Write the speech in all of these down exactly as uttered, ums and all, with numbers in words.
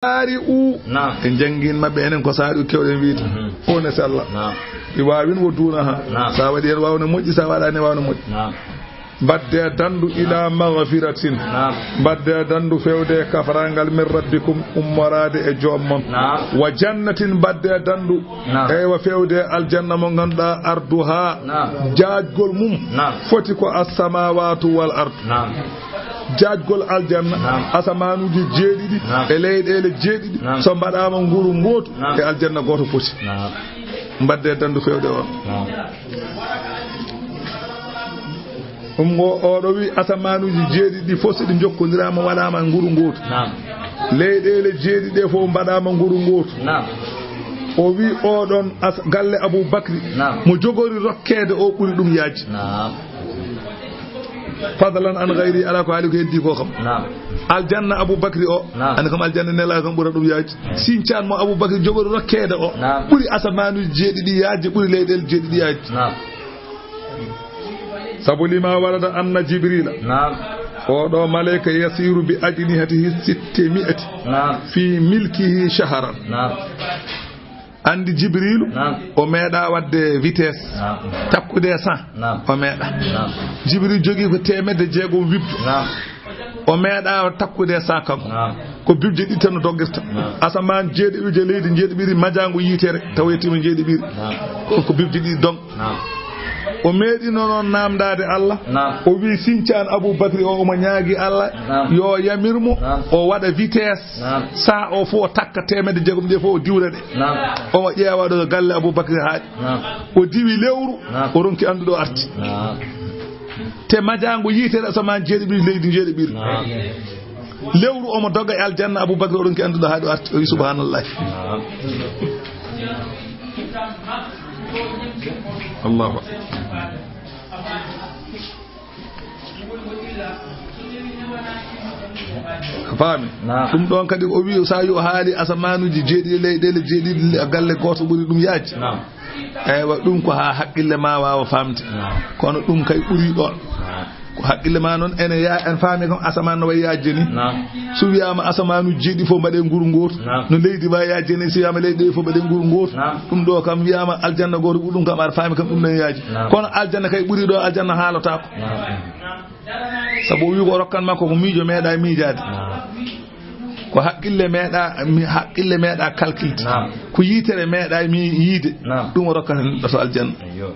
Saari'u. Naam. En janngin maɓɓe enen ko saari'u kewɗen wiide. Mhm. O ne sella. Naam. Mi waawin wo duuna ha. Naam. Sa waɗi en waawno moƴƴi, sa waɗani waawno moƴƴi. Naam. Mbaɗde dandu ila maghfiratin. Naam. Mbaɗde dandu fewde kafrangal min rabbikum ummoraade e joom mon. Naam. Wa jannatin mbaɗde dandu. Naam. Eywa fewde aljanna mo ngannduɗaa arduha. Naam. Jaajgol mum. Naam. Foti ko as-samawatu wal ard. Naam. Jaajgol aljanna, naam, asamaanuuji jeeɗiɗi, naam, e leyɗeele jeeɗiɗi, naam, so mbaɗaama nguru ngootu, naam, e aljanna gooto poti. Naam. Mbaɗde dandu fewde on. Naam. Ɗum ngo, oɗo wi asamaanuuji jeeɗiɗi fof, so ɗi njokkondiraama, waɗaama nguru ngootu. Naam. Leyɗeele jeeɗiɗi ɗe fof mbaɗaama nguru ngootu. Naam. O wi oɗon as-, galle Abou Bakri, naam, mo jogori rokkeede o ɓuri ɗum yaajde. Naam. Fadlan an gayri, ala ko haali ko heddi ko kam. Naam. Aljanna Abou Bakri o, naam, ani kam aljanna Nelaaɗo kam ɓura ɗum yaajde. Sincaan mo Abou Bakri jogori rokkeede o, naam, ɓuri asamaanuuji jeeɗiɗi yaajde, ɓuri leyɗeele jeeɗiɗi yaajde. Naam. Sabu lima warada anna Jibrila. Naam. Oɗo maleyka yasiru bi ajnihatihi sittimi'ati. Naam. Fi milkihi shaharan. Naam. Anndi Jibriilu, naam, o meeɗaa waɗde vitesse, naam, takkude e cent. Naam. O meeɗaa. Naam. Jibriilu jogii ko teemedde jeegom wibdu. Naam. O meeɗaa takkude e cent kanko. Naam. Ko bibje ɗiɗi tan no doggirta. Naam. Asamaan jeeɗiɓi, leydi jeeɗiɓiri, majaango yiitere, tawa yettiima jeeɗiɓiri. Naam. Ko, ko bibje ɗiɗi dong. Naam. O meeɗino noon naamndaade Allah. Naam. O wii, sincaan Abou Bakri o, omo ñaagi Allah, naam, yo yamir mo, naam, o waɗa vitesse. Naam. Saa o fof o takka teemedde jeegom ɗe fof o diwra ɗe. Naam. Omo ƴeewa ɗo galle Abou Bakri haaɗi. Naam. O diwi lewru, naam, o ronki anndude o arti. Naam. Te majaango yiitere asamaan jeeɗiɓi, leydi jeeɗiɓiri. Naam. Lewru omo doga e aljanna, Abou Bakri o ronki anndude haaɗi o arti. O wi, subhanallah. Naam. Allahu akbar. A faami? Naam. Ɗum ɗoon kadi o wi, so a yo haali asamaanuuji jeeɗiɗi, leyɗeele jeeɗiɗi, galle gooto ɓuri ɗum yaajde. Naam. Eywa, ɗum ko haa haqqille ma waawa faamde. Naam. Kono ɗum kay ɓuri ɗoon. Naam. Ko haqqille ma noon ene ya-, en faami kam asamaan no wayi yaajde ni. Naam. So wiyaama asamaanu jeeɗi fof mbaɗe nguru ngootu. Naam. No leydi wayi yaajde ni, so wiyaama leydi ɗi fof mbaɗe nguru ngootu. Naam. Ɗum ɗo kam wiyaama aljanna gooto ɓuri ɗum kam aɗa faami kam ɗum ɗon yaaji. Naam. Kono aljanna kay ɓuri ɗo aljanna haalotaako. Naam. Sabu o wi ko o rokkan makko ko miijo meeɗa miijaade. Naam. Ko haqqille meeɗa, mi, haqqille meeɗa kalkilde. Naam. Ko yiitere meeɗa mi yiide. Naam. Ɗum o rokkata neɗɗo to aljanna. Ayyo.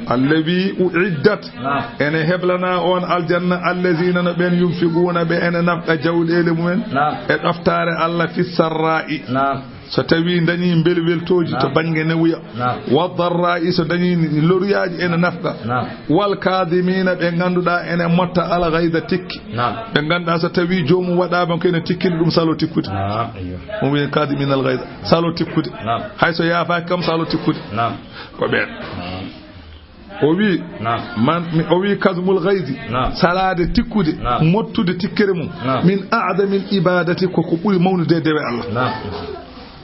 Allazi uiddat. Naam. Ene heblana on aljanna, allazina, no ɓen, yunfiquna, ɓe ene nafqa jawɗeele mumen. Naam. E ɗoftaare Allah, fi sarra'i. Naam. So tawi dañi mbelweltooji, naam, to bannge newuya. Naam. Wa darra'i, so dañi loruyaaji ene nafqa. Naam. Wal kadhimina, ɓe ngannduɗaa ene motta al ghayza tikki. Naam. Ɓe ngannduɗaa so tawi joomum waɗaama ko ene tikkina ɗum salo tikkude. Naam. Ayyo. Ɗum wiye kadhimina al ghayza. Salo tikkude. Naam. Hay so yaafaaki kam salo tikkude. Naam. Ko ɓeen. Naam. O wi, naam, man, mi, o wi kazmul ghayzi. Naam. Salaade tikkude, naam, mottude tikkere mum. Naam. Min a'zamil ibadati, ko ko ɓuri mawnude dewe Allah. Naam.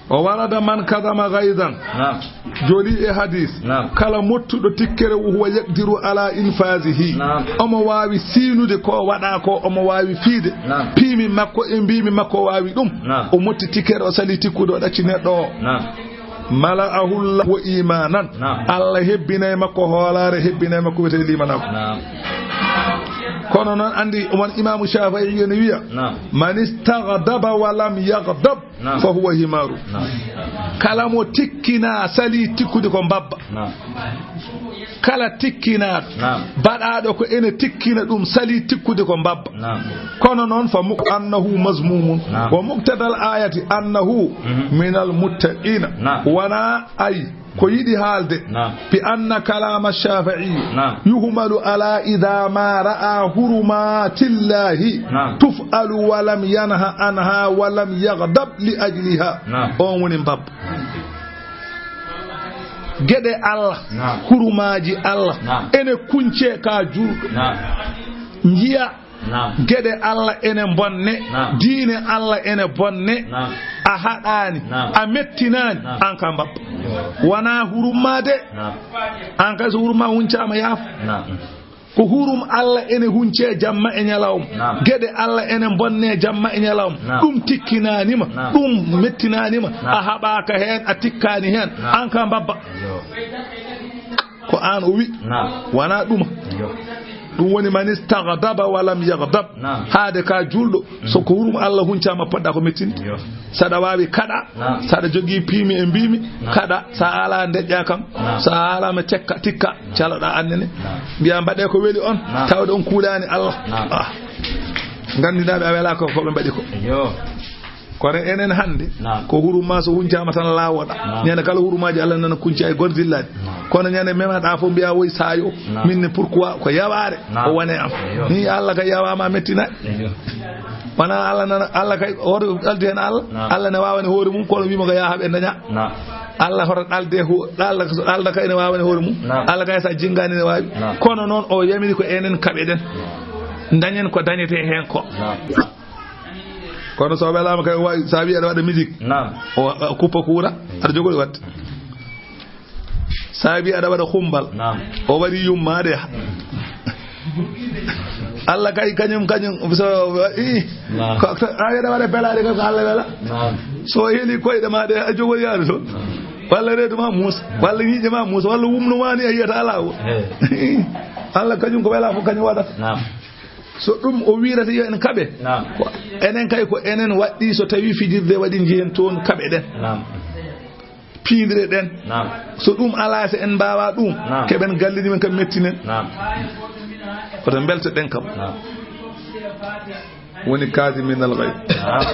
O warada man kadhama ghayzan. Naam. Joli e hadis. Naam. Kala mottuɗo tikkere, wa huwa yaqdiru ala infazihi. Naam. Omo waawi siinude ko waɗa ko, omo waawi fiide. Naam. Piimi makko e mbiimi makko waawi ɗum. Naam. O motti tikkere, o sali tikkude, o ɗacci neɗɗo o. Naam. Mala'ahu Allahu imanan. Naam. Allah hebbinay makko hoolaare, hebbinay makko wiyetee limanaaku. Naam. Kono noon anndi won Imaamu Shaafi'i ene wiya, naam, man istaghdaba wa lam yaghdab, naam, fa huwa himaru. Naam. Kala mo tikkina sali tikkude ko mbabba. Naam. Kala tikkinaaɗo, naam, baɗaaɗo ko ene tikkina ɗum sali tikkude ko mbabba. Naam. Kono noon fa mu-, annahu mazmumun. Naam. Wa muqtadal ayati annahu, mhm, minal muttaqina. Naam. Wona ay ko yiɗi haalde, naam, bi anna kalama Shafi'i, naam, yuhmalu ala idha ma ra'a hurumatillahi, naam, tuf'alu wa lam yanha anha wa lam yaghdab li ajliha. Naam. On woni mbabba. Geɗe Allah, naam, hurumaaji Allah, naam, ene kuncee ka juulɗo. Naam. Njiya, naam, geɗe Allah ene bonne, naam, diine Allah ene bonne, naam, a haɗaani, naam, a mettinaani, naam, aan ka mbabba. Wonaa hurum maa de. Naam. Aan kay so hurum maa huncaama yaafo. Naam. Ko hurum Allah ene huncee jamma e ñalawma. Naam. Geɗe Allah ene mbonnee jamma e ñalawma. Naam. Ɗum tikkinaani ma, Naam. ɗum mettinaani ma, Naam. a haɓaaka heen, a tikkaani heen. Naam. Aan ka mbabba. Yo. Ko aan o wi. Naam. Wonaa ɗuma. Yo. Ɗum woni man istaghdaba wa lam yaghdab. Naam. Haade ka juulɗo, so ko hurum Allah huncaama, poɗɗa ko mettinde. Yo. Saɗa waawi kaɗa, Naam. saɗa jogii piimi e mbiimi, Naam. kaɗa, sa ala ndeƴƴa kam, Naam. sa ala ma cekka, tikka, Naam. caloɗa annene. Naam. Mbiya mbaɗe ko weli on, Naam. tawde on kuulaani Allah. Naam. Ah. Nganndiraaɓe a wela ko, ko ɓe mbaɗi ko. Yo. Kono enen hannde, Naam. ko hurum ma so huncaama tan laawoɗa. Naam. Ñande kala hurumaaji Allah nana kunci ay gor zillaji. Naam. Kono ñande memaɗa fof mbiya woy sayo. Naam. Min ne pourquoi ko yawaare Naam. o wone am. Yo. Ni Allah ka yawaama mettinaɗi. Yo. Wona Allah nana, Allah kay hoto ɗaldi heen Allah. Naam. Allah ne waawani hoore mum, kono wiima ko yaha ɓe daña. Naam. Allah hoto ɗalde ho-, Allah, Allah kay ne waawani hoore mum. Naam. Allah kay sa jingani ne waawi. Naam. Kono noon o yamiri ko enen kaɓeɗen. Naam. Dañen ko dañete heen ko. Naam. Kono so welaama kay, o wawi, sa wi aɗa waɗa musique. Naam. O, o kuppa kuura, aɗa jogori waɗde. Sa wi aɗa waɗa xumbal. Naam. O waɗi yummaade. Allah kay kañum, kañum, so, ii. Naam. Ko, ko, a wiya aɗa waɗa belaade kay ko Allah wela. Naam. So heli koyɗe ma ɗe, a jogori yaade toon. Naam. Walla reedu ma muusa, walla ñiiƴe ma muusa, walla wumno ma ni a yiyata alaa o. He. Allah kañum ko wela fof kañum waɗata. Naam. So ɗum o wirata yo en kaɓe. Naam. Ko enen kay ko enen waɗɗi so tawi fijirde waɗi njihen toon kaɓe ɗen. Naam. Piindire ɗen. Naam. So ɗum alaa, so en mbaawa ɗum, Naam. keɓen galleeji men kam mettinen. Naam. Koto mbelto ɗen kam. Naam. Woni kaasimin al ghayd. Naam.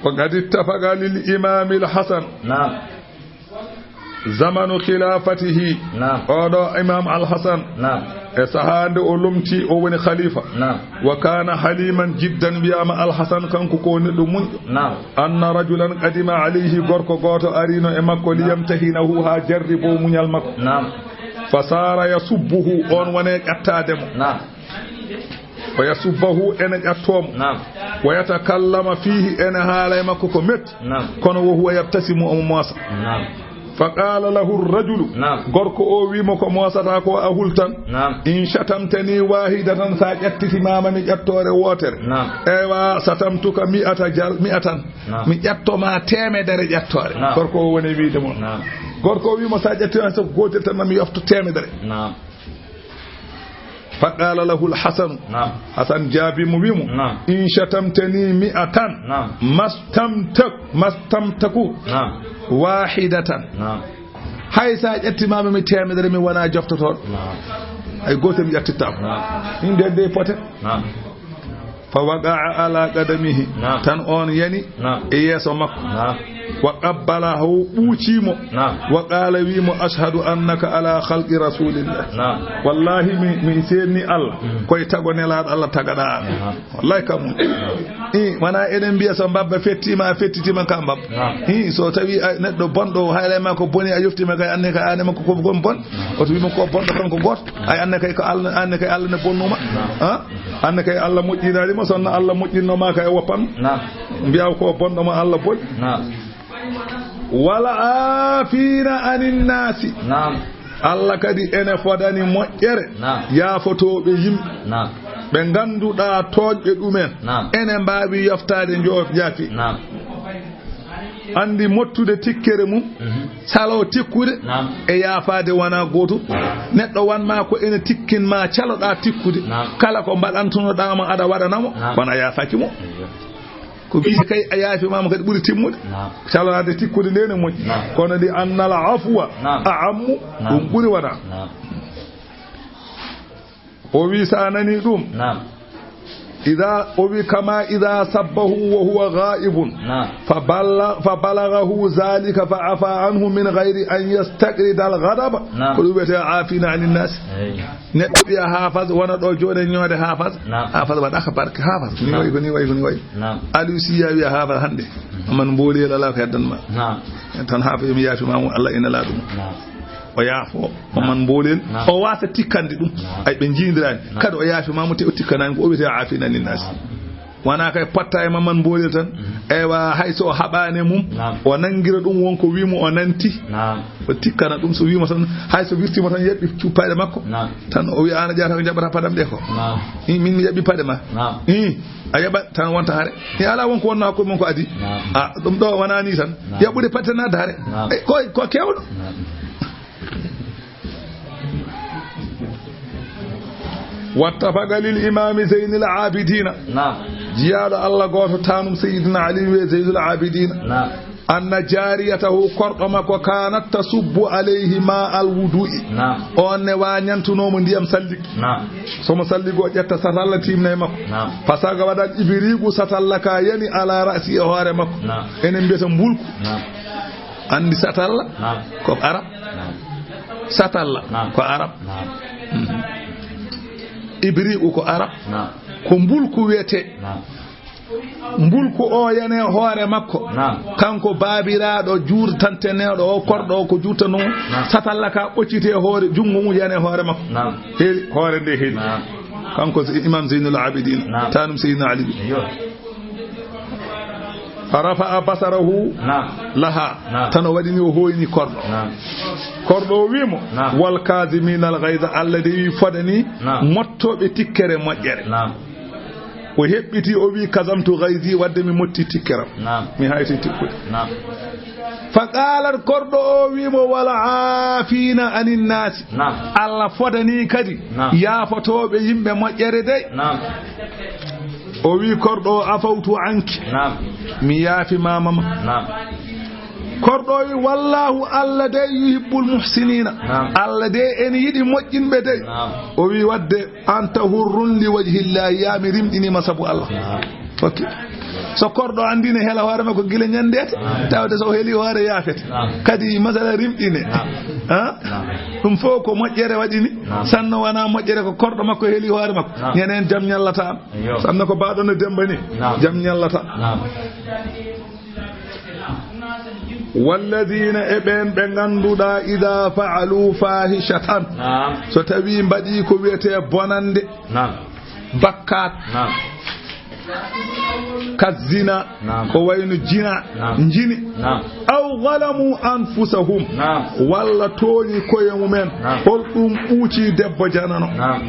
Wa qad ittafaqa lil imam al Hasan. Naam. Zamanu khilafatihi. Naam. Oɗo Imam Al Hasan. Naam. E sahaa nde o lomti, o woni khalifa. Naam. Wa kana haliman jiddan, wiyama Al Hasan kanko ko neɗɗo muñɗo. Naam. Anna rajulan qadima alayhi, gorko gooto arino e makko, Naam. liyamtahinahu, ha jarribo muñal makko. Naam. Fa sara yasubbuhu, on wone ƴattaade mo. Naam. Wa yasubbahu, ene ƴattomo. Naam. Wa yatakallama fihi, ene haala e makko ko metti. Naam. Kono wa huwa yabtasimu, omo moosa. Naam. Fa qala lahu rajulu, Naam. gorko o wi mo ko moosata ko a hultan. Naam. In shatamtani wahidatan, sa ƴattitimama mi ƴattoore wootere. Naam. Ewa, shatamtuka mi'ata jal-, mi'atan. Naam. Mi ƴattoma teemedere ƴattoore. Naam. Gorko o woni wiide mo. Naam. Gorko o wi mo sa ƴattima so gootel tan ma mi yofto teemedere. Naam. Fa qala lahu al Hasan. Naam. Hasan jaabi mo wi mo, Naam. In shatamtani mi'atan. Naam. Mastamtak-, mastamtaku. Naam. Wahidatan. Naam. Hay sa ƴattimama mi teemedere mi wona joftotoɗo. Naam. Hay gootel mi ƴattittama. Naam. Min de de pote. Naam. Fa waqa'a ala qadamihi. Naam. Tan on yani Naam. e yeeso makko. Naam. Wa qabbalahu, ɓuuci mo. Naam. Wa qala, wi mo, ashhadu annaka ala khalqi rasulillah. Naam. Wallahi mi, mi seedni Allah. Mm. Koye tago nelaɗo Allah tagaɗa an. Naam. Wallahi kam. I, wona eɗen mbiya so mbabba fettima, a fettitima ka mbabba. Naam. I, so tawi a, neɗɗo bonɗo, haylay ma ko boni, a yoftima kay, anne kay, ane makko ko gon bon. Naam. Oto wimo ko bonɗo kanko gooto. Ay, anne kay ko Allah, anne kay Allah ne bonnuma. Naam. Ha? Anne kay Allah moƴƴinani mo, sonno Allah moƴƴinno ma kay woppan. Naam. Mbiya ko bonɗo ma Allah boni. Naam. Wala afina anin nasi. Naam. Allah kadi ene fodani moƴƴere. Naam. Yaafotooɓe yimɓe. Naam. Ɓe ngannduɗaa tooñɓe ɗumen. Naam. Ene mbaawi yoftaade njo-, njaafi. Naam. Anndi mottude tikkere mum, Mhm. salo tikkude, Naam. e yaafaade wona gootum. Naam. Neɗɗo wanma ko ene tikkin ma caloɗaa tikkude. Naam. Kala ko mbaɗantunoɗaa mo aɗa waɗana mo, Naam. kono a yaafaaki mo. Eyyo. Ko wiide kay a yaafimaama kadi ɓuri timmude. Naam. Caloɗaade tikkude nde ne moƴƴi. Naam. Kono ndi annal afwa Naam. a ammu, Naam. ɗum ɓuri wona. Naam. O wi, so a nani ɗum, Naam. Ida, o wi, kama ida sabbahu wa huwa ghaibun. Naam. Fa balla-, fa balaghahu zalika fa afa anhu min ghairi an yastaqrida al ghadaba. Naam. Ko ɗum wiyete afina anin nas. Eyi. Neɗɗo wiya Hafas, wona ɗo jooɗe ñoode Hafas. Naam. Hafas waɗa ka barke Hafas. Ni Naam. wayi ko ni wayi ko ni wayi. Naam. Aliou Siya wiya Hafas hannde. Man mbooliyel ala ko heddan ma. Naam. Tan Hafas mi yaafi ma mo Allah ina laaɗum. Naam. O yaafo, o Naam. man mboolel, Naam. o waasa tikkande ɗum. Naam. Ay, ɓe njiindirani. Naam. Kadi o yaafi ma mo te o tikkanani ko o wiyete afina anin nas. Naam. Wona kay potta e ma man mboolel tan. Mhm. Ewa, hay so o haɓaani mum, naam, o nanngira ɗum won ko wii mo o nanti. Naam. O tikkana ɗum, so wii mo tan, hay so wirtii mo tan, yaɓɓi cu-, paɗe makko. Naam. Tan o wiya, "Aan a ƴaata ko njaɓɓata paɗam ɗe ko." Naam. Ii, min mi yaɓɓi paɗe ma. Naam. Ii, a yaɓat tan wonta hare. Ii, alaa won ko wonnoo hakkunde mon ko adii. Naam. A, ɗum ɗo wonaa nii tan. Naam. Yaɓɓude paɗe tan adda hare. Naam. E, ko, ko keewɗo. Naam. Wattafaqa lil imaami Zeynil Aabidiina. Naam. Jiyaaɗo Allah gooto taanum Seydina Ali wiyee Zeynul Aabidiina. Naam. Anna jaariyatahu, korɗo makko, kaanat tasubbu alayhi maa al wudu'i. Naam. On ne wa ñantunoo mo ndiyam salliki. Naam. So mo salligo ƴetta satalla tiimna e makko. Naam. Fasaga waɗan ibriigu satalla ka yani ala ra'si e hoore makko. Naam. Enen mbiyata mbulku. Naam. Anndi satalla? Naam. Ko Arab? Naam. Satalla? Naam. Ko Arab? Naam. Mhm. Ibriigu ko Arab? Naam. Ko mbulku wiyetee. Naam. Mbulku o yani e hoore makko. Naam. Kanko baabiraaɗo juurtanteneeɗo o, korɗo o ko juurtanoo. Naam. Satalla ka ɓoccitee hoore, junngo mum yani e hoore makko. Naam. Heli, hoore nde heli. Naam. Kanko Imam Zeynul Abidin, naam, taanum Seydina Ali. Yo. Rafa'a basarahu, naam, laha. Naam. Tan o waɗi ni, o hooyni korɗo. Naam. Korɗo o wi mo, naam, "Wal kaazimiina al ghayza," Allah de wi fodani, naam, mottooɓe tikkere moƴƴere. Naam. O heɓɓiti, o wi, "Kazamtu ghayzi," wadde mi motti tikkeram. Naam. Mi hayti tikkude. Naam. Fa qaalat, korɗo o wi mo, "Wal aafiina anin naasi." Naam. Allah fodani kadi, naam, yaafotooɓe yimɓe moƴƴere dey. Naam. O wi korɗo o, "Afawtu anki." Naam. Mi yaafi ma, mama. Naam. Korɗo o wi, "Wallaahu, Allah dey, yuhibbul muhsiniina." Naam. Allah dey ene yiɗi moƴƴinɓe dey. Naam. O wi, "Wadde anta hurrun li wajhillaahi, yaa mi rimɗinii ma sabu Allah." Naam. Ok. So korɗo anndine hela hoore makko gila ñanndeete, naam, tawde so o heli hoore yaafete. Naam. Kadi masala rimɗine. Naam. Ha? Naam. Ɗum fof ko moƴƴere waɗi ni. Naam. Sanno wona moƴƴere ko korɗo makko heli hoore makko. Naam. Ñanden jam ñallata am. Yo. Sanno ko baaɗo no Demba ni. Naam. Jam ñallata. Naam. Walladina, e ɓeen ɓe ngannduɗaa, ida faalu fahishatan. Naam. So tawi mbaɗi ko wiyetee bonannde. Naam. Bakkaat. Naam. Kazzina. Naam. Ko wayno jina. Naam. Njini. Naam. Aw zalamu anfusahum. Naam. Walla tooñi koye mumen. Naam. Hol ɗum ɓuuci debbo janano? Naam.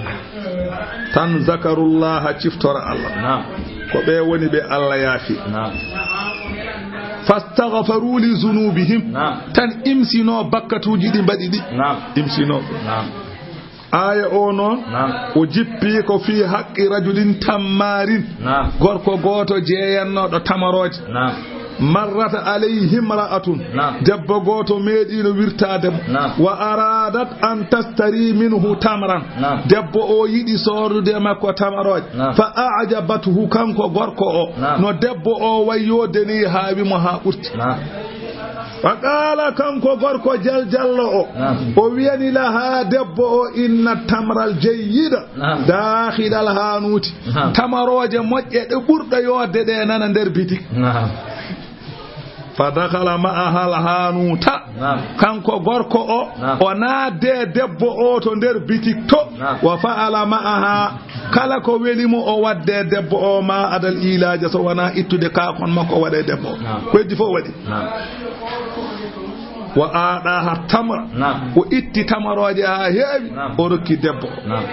Tan zakarullaha, ciftora Allah. Naam. Ko ɓe woni ɓe Allah yaafi. Naam. Fastaghfaru li zunubihim. Naam. Tan imsino bakkatuuji ɗi mbaɗi ɗi. Naam. Imsino. Naam. Aaya o noon, naam, o jippi ko fii haqqi rajulin tammaarin. Naam. Gorko gooto jeeyannooɗo tamarooje. Naam. Marrat alayhi imra'atun. Naam. Debbo gooto meeɗiino wirtaade mo. Naam. Wa aradat an tastari minhu tamran. Naam. Debbo o yiɗi soorude makko tamarooje. Naam. Fa a'jabathu, kanko gorko o. Naam. No debbo o wayyode ni, haawi mo haa ɓurti. Naam. Fa qaala, kanko gorko jaljallo o, naam, o wiyani laha debbo o, inna tamral jayyida, naam, daakhilal hanuuti. Naam. Tamarooje moƴƴe ɗe ɓurɗe yoodde ɗe nana nder bitik. Naam. Fa dakhala ma'aha al hanuuta. Naam. Kanko gorko o, naam, o naatde debbo o to nder bitik to. Naam. Wa fa'ala ma'aha, kala ko weli mo o wadde debbo o, ma adal ilaaja, so wona ittude kaakon makko o waɗa e debbo o. Naam. Ko heddi fof o waɗi. Naam. Wa aɗaha tamra. Naam. O itti tamarooje haa heewi, naam, o rokki debbo o. Naam.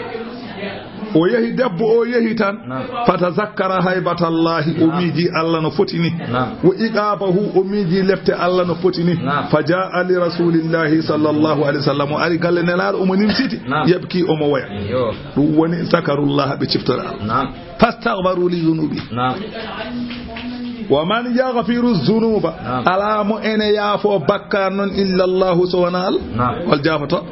O yehi, debbo o yehi tan. Naam. Fatazakkara haybatallahi, o, naam, miiji Allah no foti ni. Naam. Wa iqabahu, o miiji lepte Allah no foti ni. Naam. Fa jaa li rasulillahi sallallahu alayhi wa sallam, o ari galle Nelaaɗo, omo nimsiti, naam, yabki, omo woya. Yo. Ɗum woni zakarullaha, ɓe ciftora Allah. Naam. Fastaghfaru li dhunubi. Naam. Wa man yaghfiru dhunuba. Naam. Alaa mo ene yaafo bakkaar noon illa Allahu, so wonaa Allah. Naam. Hol jaafoto?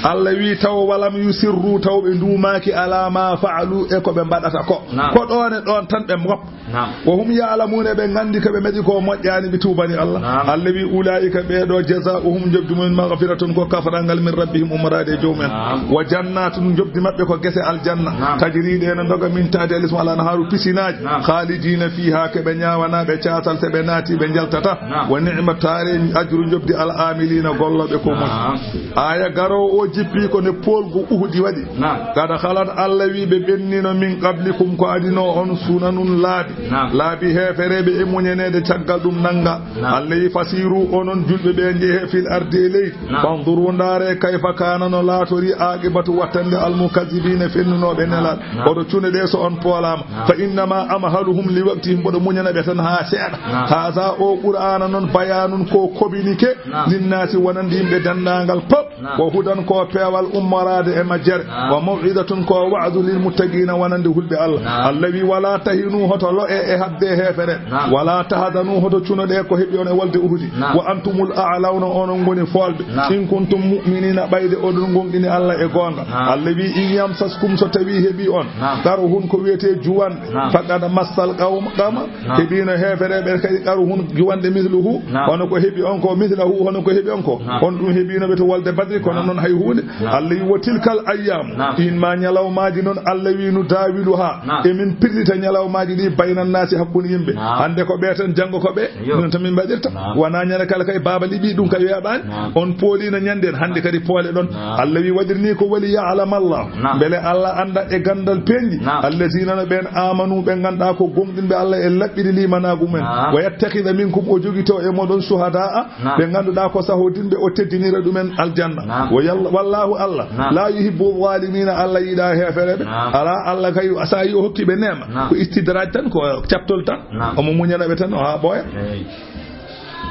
Allah wi taw, walam yusirru, taw ɓe nduumaaki, ala ma fa'alu, e ko ɓe mbaɗata ko. Naam. Ko ɗoon e ɗoon tan ɓe ngoppa. Naam. Wa hum ya'lamuuna, ɓe nganndi ko ɓe mbaɗi ko moƴƴaani, ɓe tuubani Allah. Naam. Allah wi, ulaa'ika, ɓee ɗo, jazaa'uhum, njoɓdi mumen, maghfiratun, ko kafrangal, min rabbihim, ummoraade e joom en. Naam. Wa jannatun, njoɓdi maɓɓe ko gese aljanna. Naam. Tajri, ɗe no ndoga, min tahtiha al-ismu, al-anhaaru, pisinaaji. Naam. Khalidina fiha, ko ɓe ñaawanaaɓe caatal, so ɓe naati ɓe njaltata. Naam. Wa ni'ma, taare ajru, njoɓdi, al-amilina, gollooɓe ko moƴƴi. Naam. Aaya garoowo o Jippi ko nde poolgu Uhudi waɗi. Naam. Qad khalat, Allah wi ɓe ɓennino, min qablikum, ko adinoo on, sunanun, laabi. Naam. Laabi heefereeɓe e muñaneede caggal ɗum nannga. Naam. Allah wi fasiru, onon julɓe ɓe, njehe fil ardi e leydi. Naam. Fanzuru, ndaare kayfa kana, no laatori, aqibatu, wattande, al mukazzibiina, fennunooɓe Naam. Nelaaɗo. Naam. Oɗo cune ɗe so on poolaama. Naam. Fa innama amhaluhum li waqtihim, mboɗo muñana ɓe tan haa seeɗa. Naam. Haza, o Qur'aana noon, bayaanun, ko communiqué, Naam. Linnaasi, wonande yimɓe denndaangal pop. Naam. Wa hudan, ko peewal ummoraade e majjere. Naam. Wa maw'idatun, ko wa'du, lil muttaqiina, wonande hulɓe Allah. Naam. Allah wi, wala tahinu, hoto lo'e e haɓde heefere. Naam. Wala tahzanu, hoto cunoɗe ko heɓi on e wolde Uhudi. Naam. Wa antumul a'lawna, onon ngoni foolɓe. Naam. In kuntum mu'miniina, ɓayde oɗon ngoonɗini Allah e goonga. Naam. Allah wi, in yamsaskum, so tawi heɓi on. Naam. Qarhun, ko wiyetee juwanɗe. Naam. Faqad massal qawma, qawma. Naam. Heɓino heefereɓe kadi qarhun, juwanɗe, misluhu, Naam. hono ko heɓi on ko, mislahu, hono ko heɓi on ko. Naam. On ɗum heɓino ɓe to wolde Badri, kono Naam. noon hay huunde. Naam. Allah wi, wa tilkal ayyam, Naam. ɗin ma ñalawmaaji noon, Allah wi, nu daawilu ha, Naam. emin pirlita ñalawmaaji ɗi baynan naasi, hakkunde yimɓe. Naam. Hannde ko ɓe tan, janngo ko ɓe, Yo. ɗum tan min mbaɗirta. Naam. Wona ñande kala kay baaba liɓi ɗum kay weeɓaani. Naam. On poolino ñande en, hannde kadi poole ɗon. Naam. Allah wi, waɗirni ko wali ya'lam Allah. Naam. Mbele Allah annda e ganndal peeñɗi. Naam. Allazina no ɓeen amanu, ɓe ngannduɗaa ko gomɗinɓe Allah e laɓɓiɗi limanaagu men. Naam. Wa yattakhidha minkum, o jogito e moɗon shuhada'a, Naam. ɓe ngannduɗaa ko sahodinɓe, o teddinira ɗumen aljanna. Naam. Wa yalla-, wallahu Allah, Naam. la yuhibbu zalimina, Allah yiɗa heefereɓe. Naam. Ala Allah kay, sa yi o hokki ɓe neema, Naam. ko istidraj tan, ko cattol tan. Naam. Omo muñana ɓe tan, o haa ɓooya. Eey.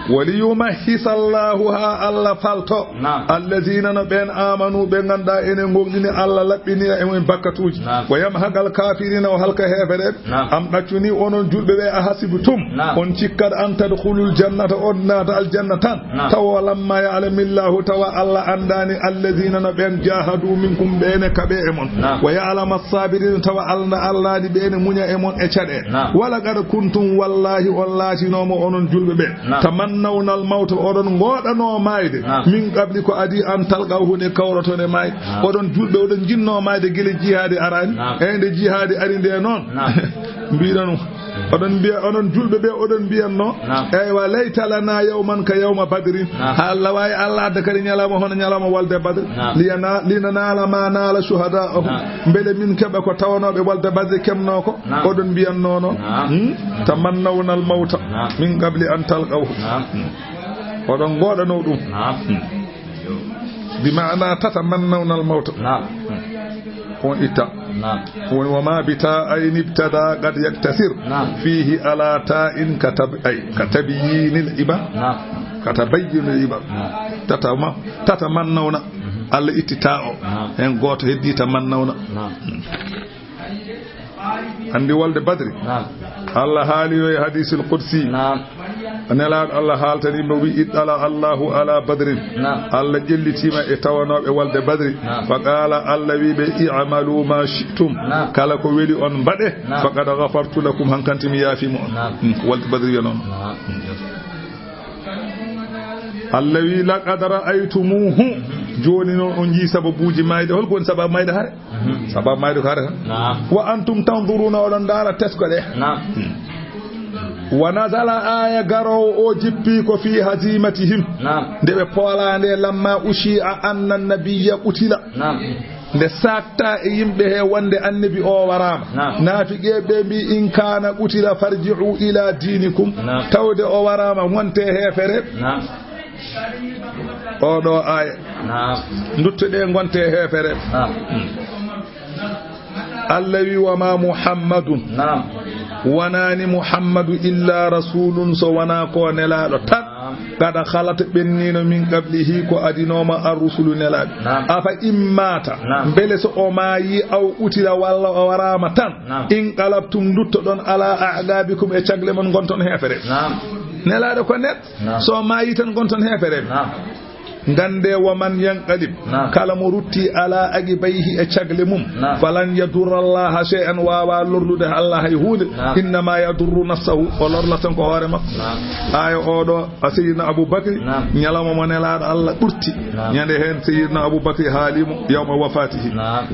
Waliyumahhisa Allahu, haa Allah falto. Naam. Allazina no ɓeen amanu, ɓe ngannduɗaa ene ngomɗini Allah, laɓɓinira e mum bakkatuuji. Naam. Wa yamhaqal kafirina, o halka heefereɓe. Naam. Am ɗaccuni onon julɓe ɓe, a hasibtum, Naam. on cikkat, an tadkhulul jannata, on naata aljanna tan. Naam. Tawa lamma ya'lamillahu, tawa Allah anndaani allazina no ɓeen jahadu minkum, ɓeene kaɓe e mon. Naam. Wa ya'lama sabirina, tawa Allah anndaani ɓeene muña e mon e caɗe. Naam. Wa laqad kuntum, wallahi on laatinooma onon julɓe ɓe. Naam. Tamannawnal mawta, oɗon ngoɗanoo maayde. Naam. Min qabli, ko adii, an talqawhu, nde kawroton e maayde. Naam. Oɗon julɓe, oɗon njinnoo maayde gila jihaadi araani. Naam. Eey, nde jihaadi ari nde noon. Naam. Mbiɗon, oɗon mbiya, onon julɓe ɓe, oɗon mbiyatnoo. Naam. Eywa, layta lana yawman ka yawma badrin. Naam. Haa Allah waawi, Allah adda kadi ñalawma hono ñalawma wolde Badri. Naam. Liyana-, linanaala ma naala shuhadaa'uhum. Naam. Mbele min keɓa ko tawanooɓe wolde Badri keɓnoo ko. Naam. Oɗon mbiyatnoo noon. Naam. Hmm? Tamannawnal mawta Naam. min qabli an talqawhu. Naam. Hmm. Oɗon ngoɗanoo ɗum. Naam. Hmm. Bi maana tatamannawnal mawta. Naam. Hmm. On itta. Naam. Woni wa ma bi ta ayni ibtada qad yaktasir. Naam. Fihi ala ta in ka tab-, ay, ka tabyinil iba. Naam. Ka tabayyinil iba. Naam. Tatama-, tatamannawna. Mhm. Allah itti ta o. Naam. Hen gooto heddi, tamannawna. Naam. Hmm. Anndi wolde Badri. Naam. Allah haali yo e hadiisul qudsi. Naam. Nelaaɗo Allah haaltani mo, wi, ittala Allahu ala Badrin. Naam. Allah ƴellitiima e tawanooɓe wolde Badri. Naam. Fa qaala, Allah wi ɓe, i'malu ma shi'tum. Naam. Kala ko weli on mbaɗe. Naam. Faqad ghafartu lakum, hankanti mi yaafi mo on. Naam. Hmm, wolde Badri yo noon. Naam. Allah wi, laqad ra'aytumuhu. Jooni noon on njii sababuuji maayde. Holko woni sababu maayde hare? Mhm. Sababu maayde ko hare tan. Naam. Wa antum tanzuruna, oɗon ndaara tesko ɗe. Naam. Wa nazala, aaya garoowo o jippi ko fi hazimatihim. Naam. Nde ɓe poolaa nde, lamma ushi'a anna nabiyya qutila. Naam. Nde saakta e yimɓe he wonde annabi o waraama. Naam. Naafiqeeɓe ɓe mbi, in kana qutila farji'u ila dinikum. Naam. Tawde o waraama, wonte heefere. Naam. Oɗo aaya. Naam. Nduttoɗe ngonte heefere. Naam. Allah wi, wa ma Muhammadun. Naam. Wonani Muhammadu illa rasulun, so wona ko nelaaɗo tan. Naam. Qad khalat, ɓennino, min qablihi, ko adinooma, ar-rusulu, nelaaɓe. Naam. Afa in mata, Naam. mbele so o maayi, aw qutila, walla o waraama tan, Naam. inqalabtum, nduttoɗon, ala a'qabikum, e cagle mon, ngonton heefere. Naam. Nelaaɗo ko neɗɗo, Naam. so maayi tan ngonton heefere. Naam. Ngannde, wa man yanqalib, Naam. kala mo rutti, ala aqibayhi, e cagle mum, Naam. falan yadurra Allaha shay'an, waawa lorlude Allah hay huunde. Naam. Innama yadurru nafsahu, o lorla tan ko hoore makko. Naam. Aaya oɗo, a Sayyidina Abu Bakri, Naam. ñalawma mo nelaaɗo Allah ɓurti. Naam. Ñande heen Sayyidina Abu Bakri haali mo, yawma wafatihi. Naam.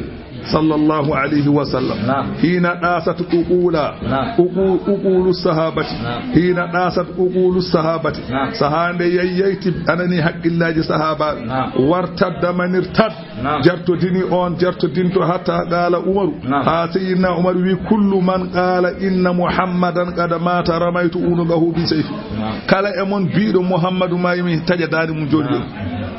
صلى الله عليه وسلم. نعم. حين طاست عقول، نعم. عقو-، عقول الصحابة. نعم. حين طاست عقول الصحابة. نعم. Sahaa nde yayyayti anani haqqillaaji sahaabaaɓe. نعم. وارتد من ارتد. Naam. Jartodini on, jartodinto hatta qaala Umaru. Naam. Haa Seydina Umar wi, "Kullu man qaala inna Muhammadan qad maata ramaytu unuqahu bi sayfi." Naam. Kala e mon biiɗo Muhammadu maayi, mi taƴa daande mum jooni jooni. Naam.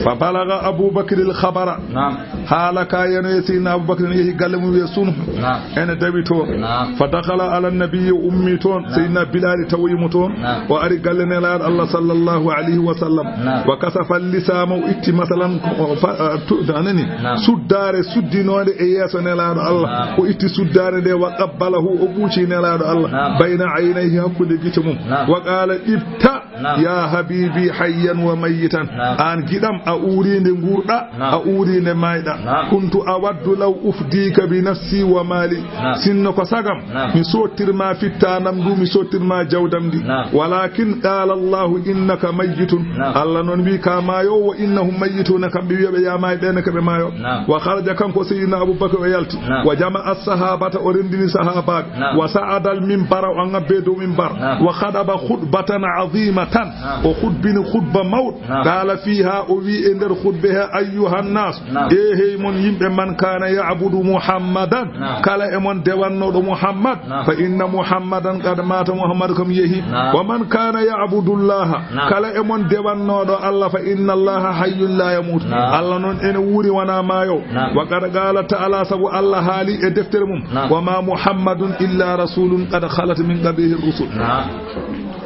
Fa balaga Abu Bakri al-khabara. Naam. Haala ka yanoyi Seydina Abubakar ne yehi galle mum wiye sunu. Naam. Ene dawi toon. Naam. Fa dakhala ala nabiyyi o ummi toon. Naam. Seydina Bilali tawoyi mo toon. Naam. O ari galle Nelaaɗo Allah sallallahu alayhi wa sallam. Naam. Wa kasafa lisama, o itti masalan ko, o fa-, a, tu-, a nani? Naam. Suddaare suddinoonde e yeeso Nelaaɗo Allah. Naam. O itti suddaare nde wa qabbalahu, o ɓuuci Nelaaɗo Allah. Naam. Bayna aynayhi, hakkunde gite mum. Naam. Wa qaala, "Ibta." Naam. Ya habibi hayyan wa mayyitan. Naam. An giɗam, a uurinde nguurɗa, naam, a uurinde mayɗa. Naam. Kuntu awaddu law ufdika bi nafsi wa mali. Naam. Sinno ko sagam, naam, mi sottirma fittaanam ndu, mi sottirma jawdam ndi. Naam. Walakin qala Allahu innaka mayyitun. Naam. Allah noon wi ka maayo, wa innahum mayyituna, kamɓe wiyaɓe ya maay ɓe ne kaɓe maayo. Naam. Wa kharaja, kanko Sayyidina Abu Bakr o yalti. Naam. Wa jama'a sahabata, o rendini sahabaɓe. Naam. Wa sa'ada al minbara, o ngabbe dow minbar. Naam. Wa khadaba khutbatan azimatan. Naam. O khutbini khutba mawɗo. Naam. Qala fiha, o wi e nder khutbe he, ayyuhan nas, naam, e hey mon yimɓe, man kana ya'budu Muhammadan, naam, kala e mon dewannoɗo Muhammad, naam, fa inna Muhammadan qad mata, Muhammad kam yehi. Naam. Wa man kana ya'budu Allaha, naam, kala e mon dewannoɗo Allah, fa inna Allaha hayyun la yamut. Naam. Allah noon ene wuuri, wona maayo. Naam. Wa qad qala ta'ala, sabu Allah haali e deftere mum, naam, wa ma Muhammadun illa rasulun qad khalat min qablihi rusul. Naam.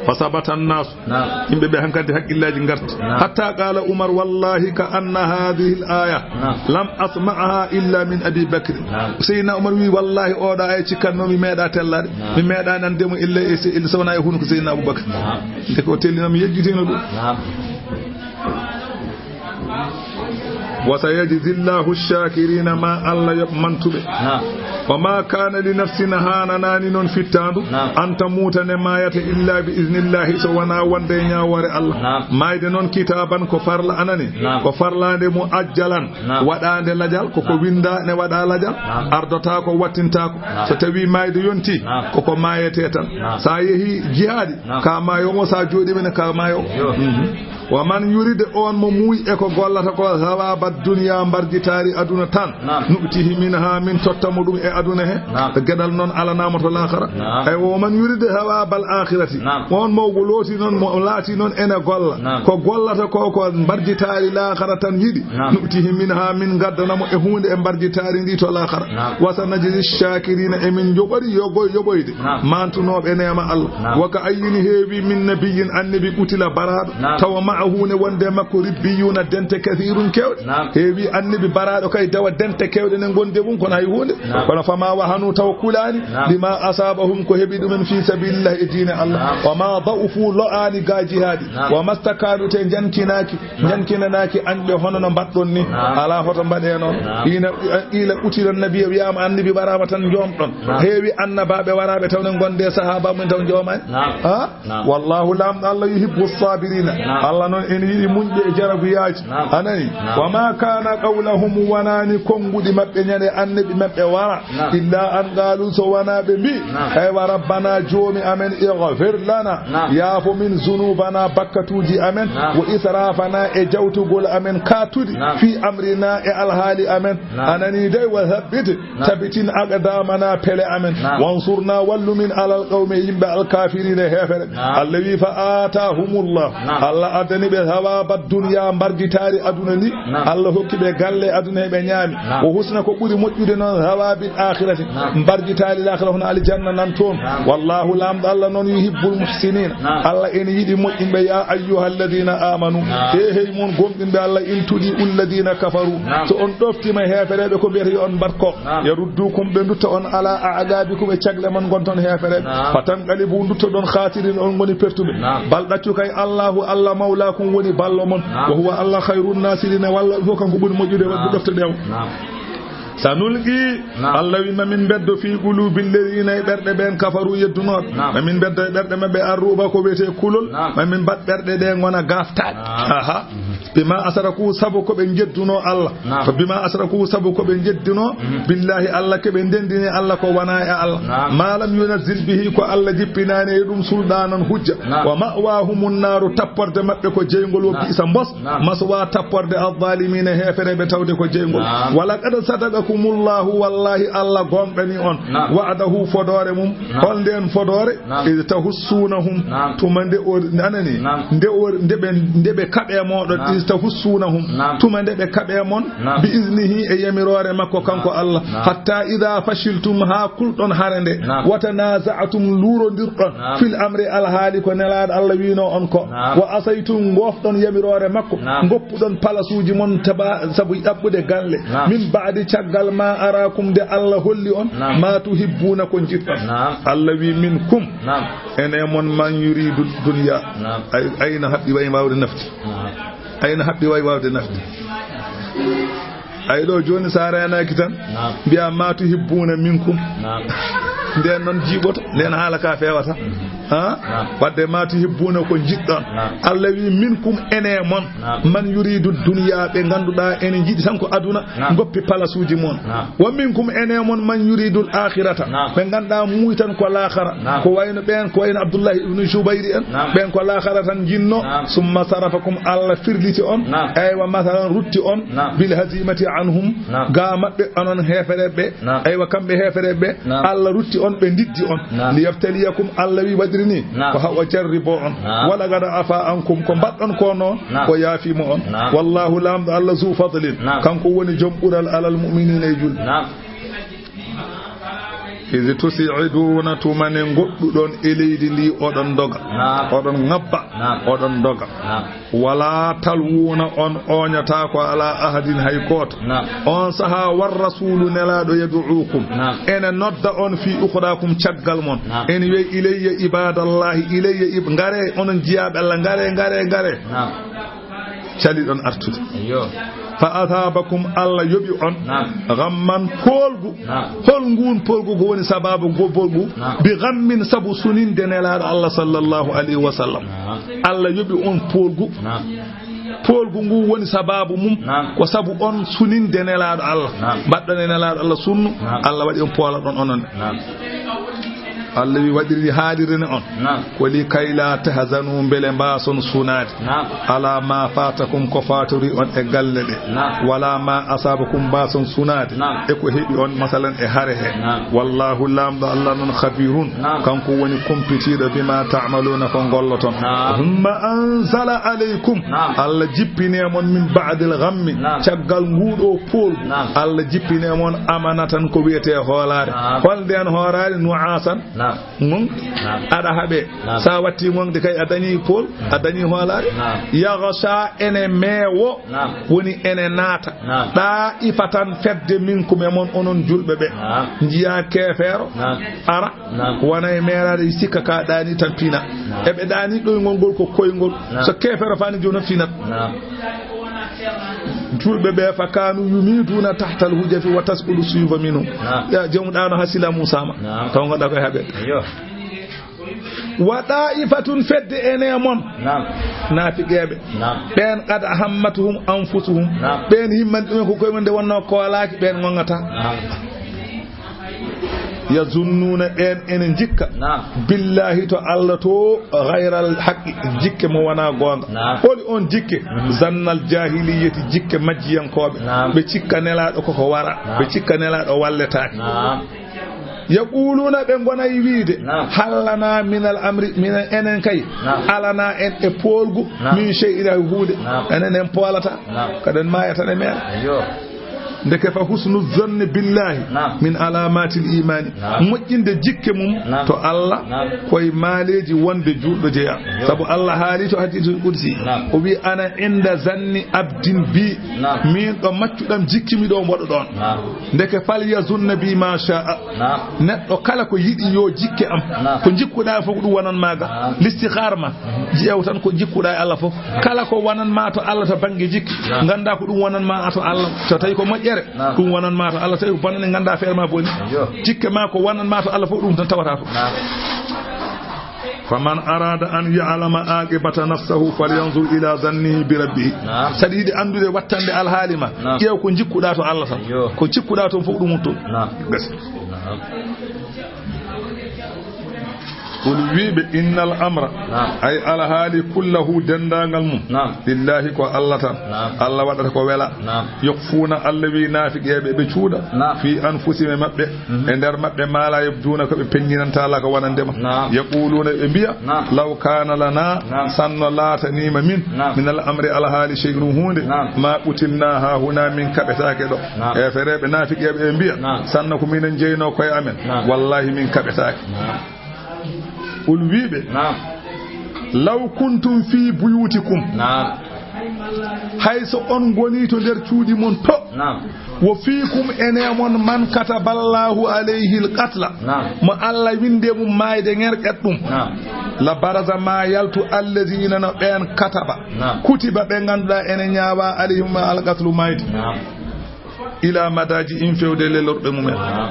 Fa sabata an-nas. Naam. Yimɓe ɓe hankadi haqqillaaji ngarti. Naam. Hatta qala Umar, wallahi ka anna hadhihi al-aya, naam, lam asma'ha illa min Abi Bakr. Naam. Seydina Umar wi, wallahi oɗo aya cikkanno mi meeɗa tellaade. Naam. Mi meeɗa nande mo illa e se-, illa sowona e hunuko Seydina Abu Bakr. Naam. Nde ko tellina mi yejjitino ɗum. Naam. Wa sayajzi Allahu shakirina, ma Allah yoɓ mantuɓe. Naam. Wa ma kana li nafsin, hananani noon fittaandu, naam, an tamuta ne mayata illa bi iznillahi, so wona wonde e ñaawoore Allah. Naam. Mayde noon kitaban ko farla anani, naam, ko farlande mo ajjalan, naam, waɗande lajal, koko, naam, winda ne waɗa lajal, naam, ardota ko wattinta ko. Naam. So tawi mayde yonti, naam, koko mayete tan. Naam. Sa yehi jihaadi, naam, ka maayo mo, sa jooɗi mene ka maayo. Yo. Mhm. Wa man yurid, on mo muuyi e ko gollata ko, thawaba dunya, mbarjitaari aduna tan, naam, nu'tihi minha, min totta mo ɗum e aduna he. Naam. Geɗal noon alanamo to laakhara. Naam. Ay, wa man yurid thawabal akhirati, naam, on mo looti noon, mo laati noon ene golla, naam, ko gollata ko, ko mbarjitaari laakhara tan yiɗi. Naam. Nu'tihi minha, min gaddana mo e huunde e mbarjitaari ndi to laakhara. Naam. Wa sanajzi shakirina, e min joɓori yogo-, yoɓoyde, naam, mantunooɓe neema Allah. Naam. Wa ka ayyin, heewi min nabiyyin, annabi, qutila, baraaɗo. Naam. Tawa ma'ahu, ne wonde makko, ribbiyuna, dente, kathirun, keewɗe. Naam. Heewi annabi baraaɗo kay dawa dente keewɗe ne gonde mum, kono hay huunde. Naam. Kono fama wahanu, tawa kulaani, naam, lima asabahum, ko heɓi ɗumen, fi sabilillah, e diine Allah. Naam. Wa ma da'ufu, lo'aani ga jihaadi. Naam. Wa mastakanu, te jankinaaki. Naam. Jankinanaaki an ɓe hono no mbaɗɗon ni. Naam. Alaa hoto mbaɗe noon. Naam. Ina, ila qutila nabiya, wiyama annabi ɓaraama tan joomɗon. Naam. Heewi annabaaɓe waraaɓe taw ne gonde sahaaba mum taw joomaani. Naam. Ha? Naam. Wallahu, Laamɗo Allah, yuhibbu sabirina. Naam. Allah noon ene yiɗi muñɓe e jaraguyaaji. Naam. A nani? Naam. Wa ma kana qawlahum, wonaani konnguɗi maɓɓe ñande annabi maɓɓe wara. Naam. Illa an qalu, so wona ɓe mbi, naam, eywa, rabbana, joomi amen, ighfir lana, naam, yaafo min zunubana, bakkatuuji amen, naam, wa israfana, e jawtugol amen kaatuɗi, naam, fi amrina, e alhaali amen. Naam. A nani dey, wa thabbit, naam, tabitin aqdamana, pele amen. Naam. Wansurna, wallu min, alal qawmi, yimɓe alkafirina, heefere. Naam. Allah wi, fa atahumullah. Naam. Allah addani ɓe thawaba dunya, mbarjitaari aduna ni. Naam. Allah hokki ɓe galle aduna he ɓe ñaami. Naam. Wo husna, ko ɓuri moƴƴude noon, thawabil akhirati. Naam. Mbarjitaari laakhira hono aljanna nan toon. Naam. Wallahu, Laamɗo Allah noon, yuhibbul muhsinin. Naam. Allah ene yiɗi moƴƴinɓe. Ya ayyuhalladhina amanu. Naam. He, hey mon gomɗinɓe Allah, in tudi'u alladhina kafaru. Naam. So on ɗoftima heefereɓe, ko mbiyata yo on mbat ko. Naam. Yaruddukum, ɓe ndutta on, ala a'qabikum, e cagle mon ngonton heefereɓe. Naam. Fatanqalibu, nduttoɗon, khasirin, on ngoni pertuɓe. Naam. Bal, ɗaccu kay, Allahu, Allah, mawlakum, woni ballo mon. Naam. Wa huwa, Allah, khayrun nasirina, walla fof kanko ɓuri moƴƴude waɗde ɗofte ɗe. Naam. Sanulqi, Naam. Allah wi ma min mbeddo fii quluubi lladiina e ɓerɗe ɓeen kafaru yeddunooɓe. Naam. Ma min mbeddo e ɓerɗe maɓɓe arru'ba ko wiyetee kulol. Naam. Ma min mbaɗ ɓerɗe ɗe ngona gaaftaaɗe. Naam. Aha. Bima asraku sabu ko ɓe njeddunoo Allah. Naam. To bima asraku sabu ko ɓe njeddunoo. Mhm. Billahi Allah ke ɓe ndendini Allah ko wona e Allah. Naam. Ma lam yunazzil bihi ko Allah jippinaani e ɗum sulɗaanan hujja. Naam. Wa ma'waahumun naaru tapporde maɓɓe ko jeyngol wo Naam. bi'sa mbos. Naam. Maswa tapporde alzaalimiina heefereeɓe tawde ko jeyngol. Naam. Wa laqad sadaqakumullahu wallahi Allah goongɗani on. Naam. Wa'adahu fodoore mum. Naam. Hol ndeen fodoore? Naam. Iz tahussuunahum. Naam. Tuma nde o, anani? Naam. Nde o, nde ɓe, nde ɓe kaɓe mooɗon. Naam. Iz tahussuunahum. Naam. Tuma nde ɓe kaɓe mon. Naam. Bi iznihi e yamiroore makko kanko Naam. Allah. Naam. Hatta idha fashiltum haa kulɗon hare nde. Naam. Wa tanaza'tum luurondirɗon. Naam. Fil amri alhaali ko nelaaɗo Allah wiino on ko. Naam. Wa asaytum ngofɗon yamiroore makko. Naam. Ngoppuɗon palasuuji mon taba-, sabu ɗaɓɓude galle. Naam. Min ba'di caggal ma arakum nde Allah holli on. Naam. Ma tuhibbuuna ko njiɗɗon. Naam. Allah wi minkum. Naam. Ene mon man yuridu dunya. Naam. Ay, ayna haɓɓi way waawde nafde. Naam. Ayna haɓɓi way waawde nafde. Ay ɗo jooni sa reenaaki tan. Naam. Mbiya ma tuhibbuuna minkum. Naam. Nden noon jiiɓoto, nden haala ka fewata. Mhm. Ha? Naam. Wadde ma tuhibbuuna ko njiɗɗon. Naam. Allah wi minkum ene mon. Naam. Man yuridu dunya ɓe ngannduɗaa ene njiɗi tan ko aduna. Naam. Ngoppi palasuuji mon. Naam. Wa minkum ene mon man yuridul akhirata. Naam. Ɓe ngannduɗaa muuyi tan ko laakhara. Naam. Ko wayno ɓeen, ko wayno Abdullahi ibn Jubayri en. Naam. Ɓeen ko laakhara tan njinnoo. Naam. Summa sarafakum Allah firliti on. Naam. Eywa masalan rutti on. Naam. Bil hazimati anhum. Naam. Ga maɓɓe onon heefereɓe. Naam. Eywa kamɓe heefereɓe. Naam. Allah rutti on ɓe ndiddi on. Naam. Liyabtaliyakum Allah wi waɗiri ni. Naam. Ko hawa jarribo on. Naam. Wala gada afa ankum ko mbaɗɗon ko noon. Naam. Ko yaafi mo on. Naam. Wallahu laamɗo Allah zu fadlin. Naam. Kanko woni joom ɓural alal mu'minina e julɓe. Naam. Izi tusi'iduna tuma ne ngoɗɗuɗon e leydi ndi oɗon doga. Naam. Oɗon ngabba. Naam. Oɗon doga. Naam. Wala talwuna on oñata ko ala ahadin hay gooto. Naam. On saha war rasulu nelaaɗo yad'ukum. Naam. Ene nodda on fi ukhrakum caggal mon. Naam. Ene wiya ilayya ibadallahi, ilayya ib-, ngare onon jiyaaɓe Allah, ngare, ngare, ngare. Naam. Caliɗon artude. Iyo. Fa asabakum Allah yoɓi on. Naam. Ghamman poolgu. Naam. Hol ngun poolgu ko woni sababu go poolgu? Naam. Bi ghammin sabu suninde nelaaɗo Allah sallallahu alayhi wa sallam. Naam. Allah yoɓi on poolgu. Naam. Poolgu ngu woni sababu mum. Naam. Ko sabu on suninde nelaaɗo Allah. Naam. Mbaɗɗon e nelaaɗo Allah sunnu. Naam. Allah waɗi on poolaɗon onon. Naam. Allah wi waɗiri haalirine on. Naam. Ko li kay la tahzanu mbele mbaason sunaade. Naam. Ala ma fatakum ko fatori on e galle ɗe. Naam. Wala ma asabakum mbaason sunaade. Naam. E ko heɓi on masalan e hare he. Naam. Wallahu laamɗo Allah non khabirun. Naam. Kanko woni kumpitiiɗo bima ta'maluna ko golloton. Naam. Humma anzala alaykum. Naam. Allah jippine mon min ba'dil ghammi. Naam. Caggal nguɗo pool. Naam. Allah jippine mon amanatan ko wiyete hoolaare. Naam. Hol nden hoolaare nu'asan. Naam. Ngon? Naam. Aɗa haɓe. Naam. Sa watti ngonde kay a dañi pool, a dañi hoolaare. Naam. Yaghsha ene meewo, Naam. woni ene naata. Naam. Ɗaa'ifatan fedde minkum e mon onon julɓe ɓe. Naam. Njiya keefeero, Naam. ara, Naam. wona e meeraade sikka ka ɗaani tan pina. Naam. Eɓe ɗaani ɗoyngol ngol ko koyngol. Naam. So keefeero fani jono finat. Naam. Julɓe ɓe fa kanu yumituna tahtal hujafi wa tasqutu suyufa minhum. Naam. Ya jom ɗano hasila Musa ma. Naam. Taw ngoɗa koye haɓe. Iyo. Wa da'ifatun fedde ene mon. Naam. Naafiqeeɓe. Naam. Ɓeen qad ahammatuhum anfusuhum. Naam. Ɓeen himman ɗumen ko koye mum nde wonno koolaaki ɓeen ngongata. Naam. Yazunnuna ɓeen ene njikka. Naam. Billahi to Allah to ghayral haqqi jikke mo wona goonga. Naam. Holi on jikke? Mhm. Zannal jahiliyati jikke majjiyankooɓe. Naam. Ɓe cikka nelaaɗo koko wara. Naam. Ɓe cikka nelaaɗo walletaake. Naam. Yaquluna ɓe ngonay wiide. Naam. Hal lana min al amri, min enen kay. Naam. Alana en e poolgu. Naam. Min shay'in hay huunde. Naam. Enen en poolata. Naam. Kaden maayata ne meera. Ayyo. Ndeke fa husnu zanni billahi Naam. min alamatil imani. Naam. Moƴƴinde jikke mum Naam. to Allah Naam. koye maaleeji wonde juulɗo jeya. Yo. Sabu Allah haali to hadiisul qudsi. Naam. O wi ana inda zanni abdin bi. Naam. Min ɗo maccuɗam jikki mi ɗo mboɗo ɗon. Naam. Ndeke fal yazunna bi ma sha'a. Naam. Neɗɗo kala ko yiɗi yo jikke am. Naam. Ko jikkuɗa fof ko ɗum wonan maga. Naam. Listikhar ma. Ƴeew tan ko jikkuɗa e Allah fof. Kala ko wonan ma to Allah to bangge jikki. Naam. Ganda ko ɗum wonan ma to Allah. So tawi ko moƴƴere Naam. Ɗum wonan ma to Allah, tawi ko bonande nganndaa feere ma boni. Yo. Jikke ma ko wonan ma to Allah fof, ɗum tan tawata to. Naam. Faman arada an ya'lama aqibata nafsahu falyanzur ila zannihi bi rabbihi. Naam. Saɗa yiɗi anndude wattande alhaali ma, naam, ƴeew ko jikkuɗa to Allah tan. Yo. Ko jikkuɗa toon fof ɗum wutto. Naam. Gasi. Naam. Qul, wiiɓe, innal amra, naam, ay alhaali kullahu denndaangal mum, naam, lillahi ko Allah tan. Naam. Allah waɗata ko wela. Naam. Yukhfuuna, Allah wi naafiqeeɓe ɓe cuuɗa, naam, fi anfusihim e maɓɓe, mhm, e nder maɓɓe, ma la yubduuna ko ɓe peññinanta la ko wonande ma. Naam. Yaquluuna ɓe mbiya, naam, law kaana lana, naam, sanno laataniima min, naam, min al amri alhaali shay'un huunde, naam, ma qutilna haahuna min kaɓetaake ɗo. Naam. Heefereeɓe naafiqeeɓe ɓe mbiya, naam, sanno ko minen jeyno koye amen. Naam. Wallahi min kaɓetaake. Naam. Qul, wiiɓe, naam, law kuntum fi buyutikum. Naam. Hay so on ngoni to nder cuuɗi mon to. Naam. Wo fiikum ene mon man kataballahu alayhi alqatla. Naam. Mo Allah winde mum maayde ŋerƴat ɗum. Naam. La baraza, ma yaltu, allazina, no ɓeen kataba. Naam. Kutiba, ɓe ngannduɗaa ene ñaawa alayhim alqatlu maayde. Naam. Ila madaji in fewde lelorɗe mumen. Naam.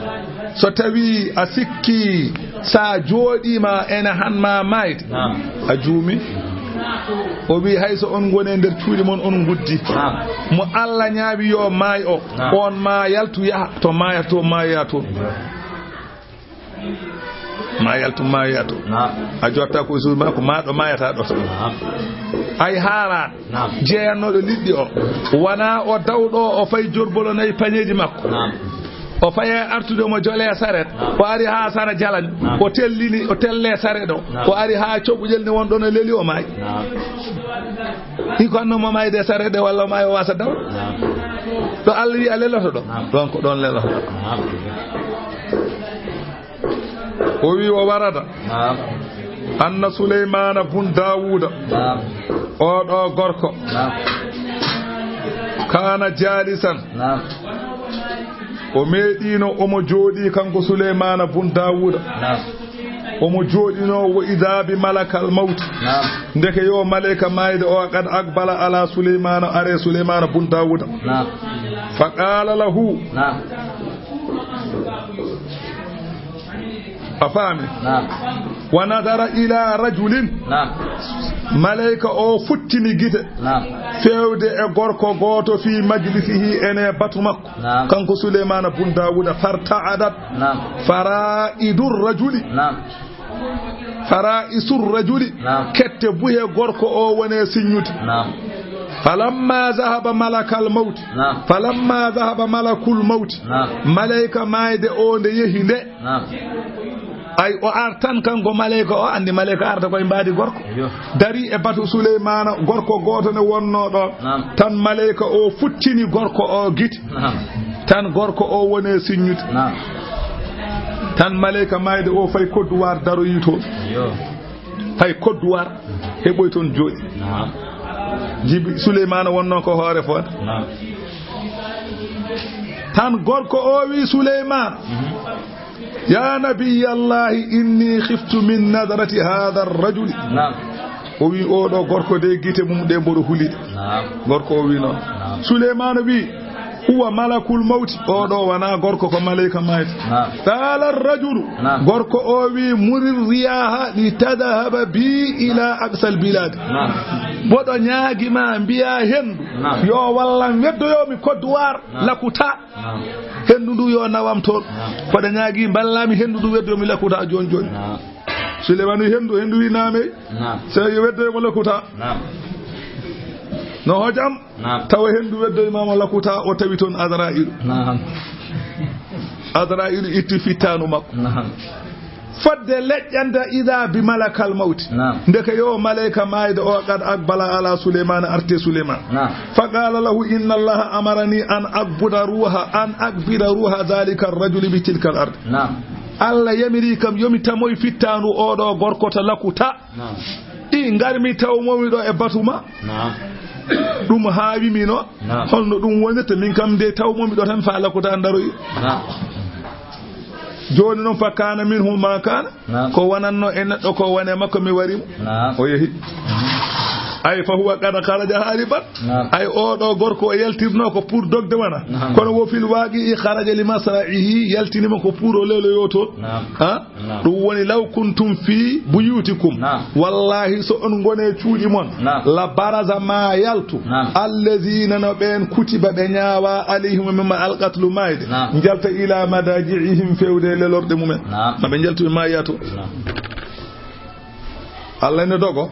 So tawi a sikki sa jooɗima ene han ma maayde, naam, a juumi. O wi hay so on ngone nder cuuɗi mon on nguddi. Naam. Mo Allah ñaawi yo maay o, naam, on ma yaltu yaha to maayata to maayoya toon. Ma yaltu, ma yaltu. Naam. A jotta ko suudu ma, ko ma ɗo mayata ɗo. Naam. Ay haaraat. Naam. Jeeyannoɗo liɗɗi o. Wona o dawɗo o fay jorbolo nayi pañeeji makko. Naam. O faye artude mo jole saret. Naam. O ari ha sara jalani. Naam. O tellini, o telle sare ɗo. Naam. O ari ha coɓuƴel ne won ɗon o leli o maayi. Naam. Hiko anno mo mayde sare ɗe walla o maayi o wasa daw. Naam. Ɗo Allah wi a leloto ɗo. Naam. Ɗon ko ɗon leloto. Naam. O wi o warada. Naam. Anna Suleymana bun Dawuda. Naam. Oɗo gorko. Naam. Kana jalisan. Naam. O meeɗino omo jooɗi kanko Suleymana bun Dawuda. Naam. Omo jooɗino wo ida bi malakal mawti. Naam. Ndeke yo maleyka mayde o qad aqbala ala Suleymana, are Suleymana bun Dawuda. Naam. Fa qala lahu. Naam. A faami? Naam. Wa nadara ila rajulin. Naam. Maleyka o futtini gite. Naam. Fewde e gorko gooto fi majlisihi ene batu makko. Naam. Kanko Suleymana bun Dawuda farta'adat. Naam. Fara'idur rajuli. Naam. Fara'isur rajuli. Naam. Kette buhe gorko o wone siññude. Naam. Falamma zahaba malakal mawti. Naam. Falamma zahaba malakul mawti. Naam. Maleyka mayde o nde yehi nde. Naam. Ay, o artan kanko maleyka o, andi maleyka arta koye mbaadi gorko. Yo. Dari e batu Suleymana, gorko gooto ne wonno ɗon. Naam. Tan maleyka o futtini gorko o gite. Naam. Tan gorko o wone siññude. Naam. Tan maleyka mayde o fay kodduwar daroyi toon. Yo. Fay kodduwar heɓoy toon jooɗi. Naam. Jibi Suleymana wonno ko hoore fooda. Naam. Tan gorko o wi Suleymana, mhm, ya nabiyallahi, inni khiftu min nadrati hadha ar-rajuli. Naam. O wi oɗo gorko de gite mum ɗe mboɗo huli. Naam. Gorko o wi noon. Naam. Suleymana wi, huwa malakul mawti. Oɗo wona gorko, ko maleyka mayde. Naam. Qala ar-rajulu. Naam. Gorko o wi, murir riyaha li tadhhaba bi ila aqsal bilad. Naam. Mboɗo ñaagi ma mbiya hendu. Naam. Yo wallan weddoyomi kodduwar. Naam. Lakuta. Naam. Hendu ndu yo nawam toon. Naam. Mboɗo ñaagi mballami hendu ndu weddoyomi Lakuta jooni jooni. Naam. Suleymana wi hendu, hendu wi naamey. Naam. Sey yo weddoyomo Lakuta. Naam. No hojam. Naam. Tawa hendu weddoymaama Lakuta, o tawi toon Azra'ilu. Naam. Azra'ilu itti fittaandu makko. Naam. Fodde leƴƴanta ida bi malakal mawti. Naam. Ndeke yo maleyka mayde o qad aqbala ala Suleymana, arti Suleymana. Naam. Fa qala lahu, inna Allaha amarani an aqbida ruha, an aqbida ruha dhalika ar-rajuli bi tilka al-ard. Naam. Allah yamiri kam yomi tamoy fittaandu oɗo gorko to Lakuta. Naam. I ngarmi taw momi ɗo e batu ma. Naam. Ɗum haawimi noon. Naam. Holno ɗum wonirta? Min kam nde taw momi ɗo tan fa Lakuta ndaroyi. Naam. Jooni noon fa kana minhu ma kana. Naam. Ko wonanno e neɗɗo ko wone makko mi wari mo. Naam. O yehi. Ay, fa huwa qad kharaja hariban. Naam. Ay, oo ɗoo gorko o yaltirnoo ko pour dogde wona. Naam. Kono wo fil waaqi'i kharaja li masra'ihi, yaltini mo ko pour o leloyoo toon. Naam. Ha? Naam. Ɗum woni, law kuntum fi buyutikum. Naam. Wallahi, so on ngoni e cuuɗi mon. Naam. La baraza, ma yaltu. Naam. Allazina, no ɓeen, kutiba, ɓe ñaawaa, alayhim, e mum, alqatlu, maayde. Naam. Njalta ila madaji'ihim, fewde e lelorɗe mumen. Naam. Ma ɓe njaltu ɓe maaya to. Naam. Allah ne dogo.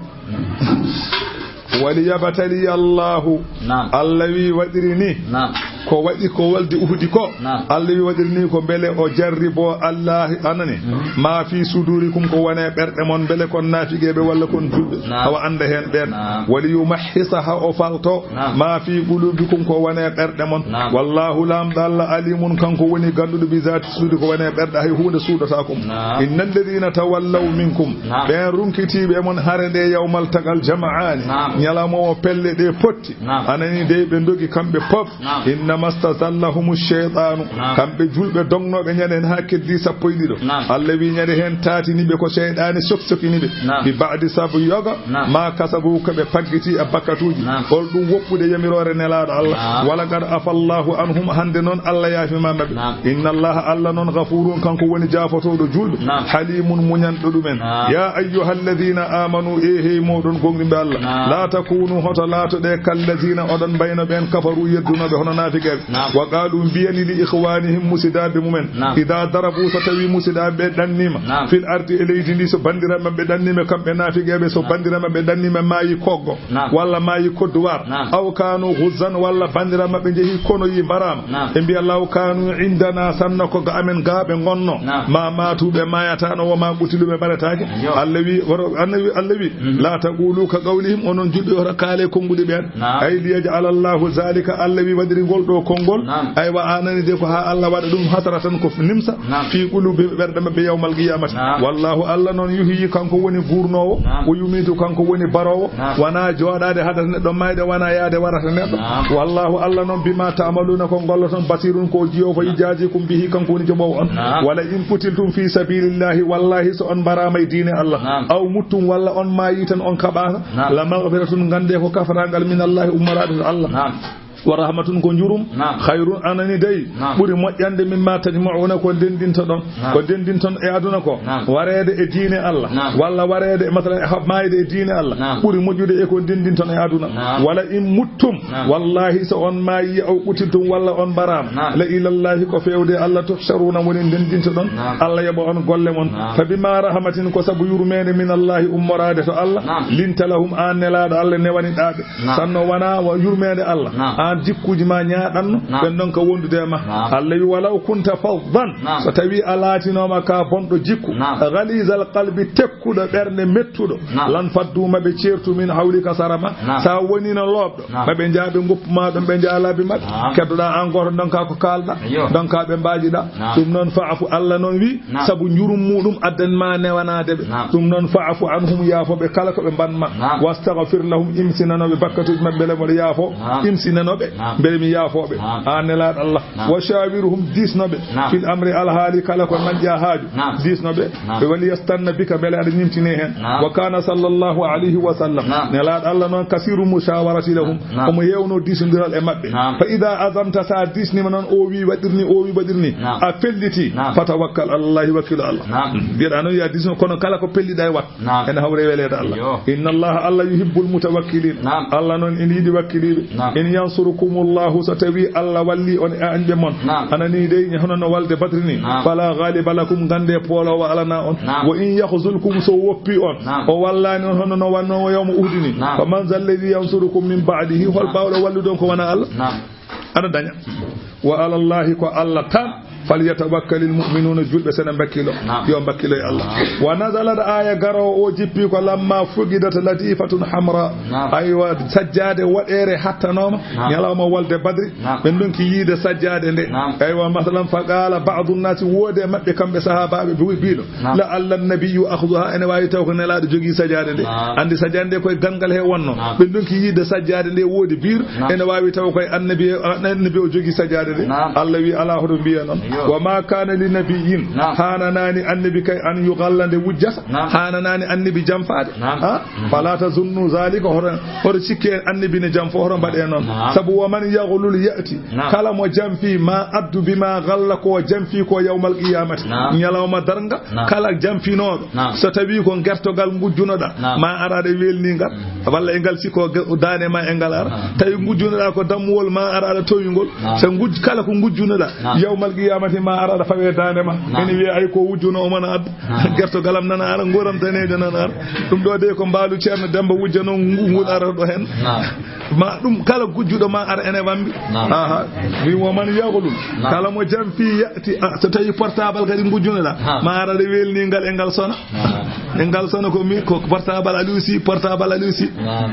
Wali yabtaliya Allahu. Naam. Allah wi waɗiri ni. Naam. Ko waɗi ko waldi Uhudi ko. Naam. Allah wi waɗiri ni ko mbele o jarribo Allah, anani. Mhm. Ma fi sudurikum, ko woni e ɓerɗe mon, mbele kon naafigeeɓe walla kon julɓe. Naam. Awa annda heen ɓeen. Naam. Wali yumahhisa, ha o falto. Naam. Ma fi qulubikum, ko woni e ɓerɗe mon. Naam. Wallahu, Laamɗo Allah, alimun, kanko woni gannduɗo, bi zati sudur, ko woni e ɓerɗe, hay huunde suuɗataako mo. Naam. Inna alladhina tawallaw minkum, naam, ɓeen runkitiiɓe e mon hare nde, yawmal taqal jama'ani, naam, ñalawma o pelle ɗe potti. Naam. Anani dey, ɓe ndogi kamɓe pop. Naam. Innama stazallahum shaytanu. Naam. Kamɓe julɓe dognooɓe ñande heen haa keddi sappo e ɗiɗo. Naam. Allah wi ñande heen taatini ɓe ko seyɗaani soksokini ɓe. Naam. Bi ba'di, sabu yoga. Naam. Ma kasabu, ko ɓe paggiti e bakkatuuji. Naam. Hol ɗum woɗɗude yamiroore Nelaaɗo Allah. Naam. Walaqad afallahu anhum, hannde noon Allah yaafima maɓɓe. Naam. Inna Allaha, Allah noon, ghafurun, kanko woni jaafotooɗo juulɓe. Naam. Halimun, muñanɗo ɗumen. Naam. Ya ayyuhalladhina amanu, e hey mooɗon gomɗinɓe Allah. Naam. La takunu, hoto laatoɗe, kalladhina, oɗon mbayno ɓeen, kafaru, yeddunooɓe hono naafigeeɓe. Naam. Wa qalu, mbiyani, li ikhwanihim, musidaaɓe mumen. Naam. Idha darabu, so tawi musidaaɓe ɓe ɗannima. Naam. Fil ardi, e leydi ndi, so banndiraaɓe maɓɓe ɗannima, kamɓe naafigeeɓe, so, naam, banndiraaɓe maɓɓe ɗannima, maayi koggo. Naam. Walla maayi kodduwaar. Naam. Aw kanu ghuzzan, walla banndiraaɓe maɓɓe njehi konoyi mbaraama. Naam. Ɓe mbiya, law kanu indana, sanna ko ga amen ga ɓe ngonno. Naam. Ma matu, ɓe mayatano, wa ma qutilu, ɓe maretaake. Yo. Allah wi, woro, annabi, Allah wi, mhm, la taqulu ka qawlihim, onon julɓe, hoto kaale konnguɗi ɓeen. Naam. Ay, liyaj'ala Allahu zalika, Allah wi waɗiri ngol ɗo konngol. Naam. Aywa, a nani de ko ha Allah waɗa ɗum hasratan, ko nimsa. Naam. Fi qulubi, ɓerɗe maɓɓe, yawmal qiyamati. Naam. Wallahu, Allah noon, yuhyi, kanko woni guurnoowo. Naam. Wa yumitu, kanko woni baroowo. Naam. Wona jooɗaade haɗata neɗɗo mayde, wona yaade warata neɗɗo. Naam. Wallahu, Allah noon, bima ta'maluna, ko ngolloton, basirun, ko o jiyoowo, fa yujazikum bihi, kanko woni joɓoowo on. Naam. Wala in qutiltum fi sabilillahi, wallahi, so on mbaraama e diine Allah. Naam. Aw muttum, walla on maayi tan, on kaɓaaka. Naam. La maghfiratun, ngannde ko kafaraangal, min Allahi, ummoraade to Allah. Naam. Wa rahmatun, ko njurum. Naam. Khayrun, anani dey. Naam. Ɓuri moƴƴande, mimma tajma'una, ko ndenndintoɗon. Naam. Ko ndenndinton e aduna ko. Naam. Wareede e diine Allah. Naam. Walla wareede, masalan, e hab-, maayde e diine Allah. Naam. Ɓuri moƴƴude e ko ndenndinton e aduna. Naam. Wala in muttum. Naam. Wallahi, so on maayi, aw qutiltum, walla on mbaraama. Naam. La ilallahi, ko feewde Allah, tuhsharuna, woni ndenndintoɗon. Naam. Allah yoɓa on golle mon. Naam. Fa bima rahmatin, ko sabu yurmeende, min Allahi, ummoraade to Allah. Naam. Linta lahum, an Nelaaɗo Allah, newaniɗaa ɓe. Naam. Sanno wona wa yurmeende Allah. Naam. An jikkuuji ma ñaaɗanno, naam, ɓen ɗon ka wondude e ma. Naam. Allah wi, walaw kunta faddan, naam, so tawi a laatinooma ka bonɗo jikku, naam, ghalizal qalbi, tekkuɗo ɓernde, mettuɗo, naam, lan faddu, ma ɓe ceertu, min hawlika, sara ma. Naam. Sa wonino looɓɗo, naam, ma ɓe njaa, ɓe ngoppu ma ɗon, ɓe njaa laabi maɓɓe. Naam. Keddoɗaa an gooto, donka ko kaalɗa, ayyo, donka ɓe mbaajiɗa. Naam. Ɗum noon, fa'fu, Allah noon wi, naam, sabu njurum muɗum addan ma newanaade ɓe. Naam. Ɗum noon, fa'fu anhum, yaafo ɓe kala ko ɓe mban ma. Naam. Wastaghfir lahum, imsinano ɓe bakkatuuji maɓɓe, mbele mboɗo yaafo. Naam. Imsinano ɓe, naam, mbele mi yaafo ɓe. Naam. An Nelaaɗo Allah. Naam. Wa shawirhum, diisno ɓe. Naam. Fil amri, alhaali kala ko nanƴa haaju. Naam. Diisno ɓe. Naam. Ɓe wali yastanna bika, mbele aɗa nimtine heen. Naam. Wa kana sallallahu alayhi wa sallam. Naam. Nelaaɗo Allah noon kasiru mushawarati lahum. Naam. Omo heewno diisondiral e maɓɓe. Naam. Fa ida azamta, sa diisnima noon, o wi waɗirni, o wi waɗirni. Naam. A felliti. Naam. Fatawakkal alallahi, wakkilo Allah. Naam. Mbiyeɗa noon ya diisno, kono kala ko pelliɗa e wat. Naam. Ene hawre weleede Allah. Yo. Inna Allaha, Allah, yuhibbul mutawakkilin. Naam. Allah noon ene yiɗi wakkiliiɓe. Naam. In yansurukumullahu, so tawi Allah walli on e añɓe mon. Naam. Anani dey, hono no walde Badri ni. Naam. Fala ghaliba lakum, ngande pooloowo alana on. Naam. Wa in yakhzulkum, so woppi on. Naam. O wallani on hono no wannoo yawma Uhudi ni. Naam. Faman zal ladhi yansurukum min ba'dihi, hol, naam, baawɗo wallude on ko wona Allah? Naam. Aɗa daña. Wa alallahi, ko Allah tan, falyatawakkalil mu'minuna, julɓe sene mbakkilo. Naam. Yo mbakkilo e Allah. Naam. Wa nazalat, aya garoowo o jippi ko lamma fuqidat latifatun hamra. Naam. Aywa, sajjaade woɗeere hattanooma. Naam. Ñalawma wolde Badri. Naam. Ɓe ndonki yiide sajjaade nde. Naam. Aywa, masalan, fa qala ba'du nnasi, woodi e maɓɓe kamɓe sahaabaaɓe bi-, biiɗo. Naam. La'alla nnabiyyu akhadhaha, ene waawi taw ko Nelaaɗo jogii sajjaade nde. Naam. Anndi sajjaade nde koye ganngal he wonno. Naam. Ɓe ndonki yiide sajjaade nde, woodi biir, naam, ene waawi taw koye annabi, annabi o jogii sajjaade. Naam. Allah wi alaa hoto mbiya noon. Yo. Wa ma kana li nabiyyin. Naam. Haananaani annabi kay an yughalla nde wujjata. Naam. Haananaani annabi jamfaade. Naam. Ha? Mhm. Fala tazunnu zalika, hoto, hoto cikke en annabi ne jamfo, hoto mbaɗe noon. Naam. Sabu wa man yaghlul ya'ti. Naam. Kala mo jamfi ma addu bima ghalla ko jamfi ko yawmal qiyamati. Naam. Ñalawma darnga, naam, kala jamfinooɗo. Naam. So tawi ko gertogal ngujjunoɗa, naam, ma ar aɗa welni ngal. Mm. Walla e ngal sikko ge-, daane ma e ngal ara. Naam. Tawi ngujjunoɗa ko dammuwol ma ar aɗa towi ngol. Naam. So ngujj-, kala ko ngujjunoɗa, naam, yawmal qiyamati ma ar aɗa fawe daane ma. Naam. Ene wiya ay ko wujjuno o mana adda. Naam. Gertogalam nana ara, ngoram daneejo nana ara. Ɗum ɗo de ko mbaalu Ceerno Demba wujja noon ngu, ngol ara ɗo hen. Naam. Ma ɗum kala gujjuɗo ma ara ene wambi. Naam. Aha. Wi mo man yaghlul. Naam. Kala mo jamfi ya'ti, a, so tawi portable kadi ngujjunoɗa. Naam. Ma ara ɗe welni ngal e ngal sona. Naam. E ngal sona ko mi, ko portable Aliou Sy, portable Aliou Sy. Naam.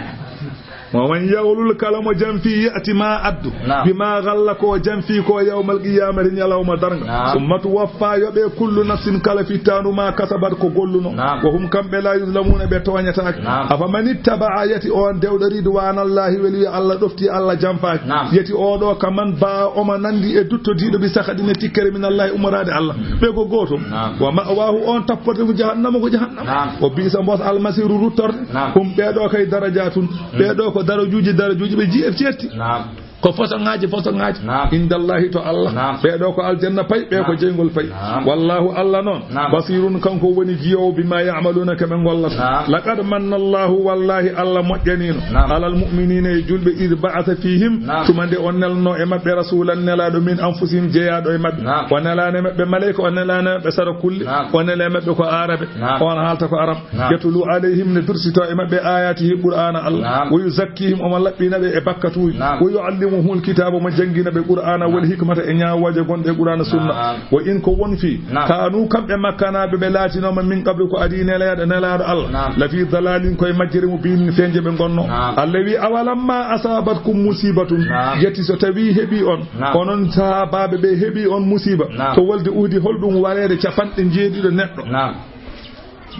Wa man yaghlul, kala mo jamfi ya'ti ma addu. Naam. Bima ghalla ko jamfi ko yawmal qiyamati ñalawma darnga. Naam. Summa tuwaffa yoɓe kullu nafsin kala fittaandu ma kasabat ko golluno. Naam. Wa hum kamɓe la yuzlamuna ɓe tooñataake. Naam. Afa man ittaba'a yati on dewɗo ridwanallahi weli Allah ɗofti Allah jamfaaki. Naam. Yati oɗo ka man ba omo nandi e duttodiiɗo bi sakhadin e tikkere min Allah ummoraade Allah. Ɓe ko gootum. Naam. Wa ma'wahu on tapporde ko jahannama ko jahannama. Naam. O bi'sa mbos almasiru ruttorde. Naam. Ɗum ɓeeɗo kay darajatun. Mm. Ɓeeɗo ko darajuuji, darajuuji ɓe ji'e ceetti. Naam. Ko fosoŋaaji, fosoŋaaji. Naam. Indallahi to Allah. Naam. Ɓeeɗo ko aljanna pay, ɓe ko, naam, jeyngol pay. Naam. Wallahu Allah noon. Naam. Basirun kanko woni jiyoowo bima ya'maluna ko ɓe ngollata. Naam. Laqad manna Allahu wallahi Allah moƴƴaniino. Naam. Alal mu'minina e julɓe id ba'atha fihim. Naam. Tuma nde o nelno e maɓɓe rasulan nelaaɗo min anfusihim jeyaaɗo e maɓɓe. Naam. O nelaani e maɓɓe maleyka, o nelaani e maɓɓe sarakulle. Naam. O nela e maɓɓe ko Arabe. Naam. On haalta ko Arab. Naam. Yatlu alayhim ne dursito e maɓɓe ayatihi Qur'ana Allah. Naam. Wa yuzakkihim omo laɓɓina ɓe e bakkatuuji. Naam. Wa yuallimuhumul kitaba omo janngina ɓe Qur'ana wal hikmata e ñaawooje gonɗe e Qur'ana sunna. Naam. Wa in ko won fii. Naam. Kanu kamɓe makkanaaɓe ɓe laatinooma min qablu ko adii nelaaɗo, nelaaɗo Allah. Naam. La fii dalalin koye majjere mubinin feeñje ɓe ngonno. Naam. Allah wi awalamma asabatkum musibatun. Naam. Yeti so tawi heɓi on. Naam. Onon sahaabaaɓe ɓe heɓi on musiba. Naam. To wolde Uhudi holɗum wareede capanɗe jeeɗiɗo neɗɗo. Naam.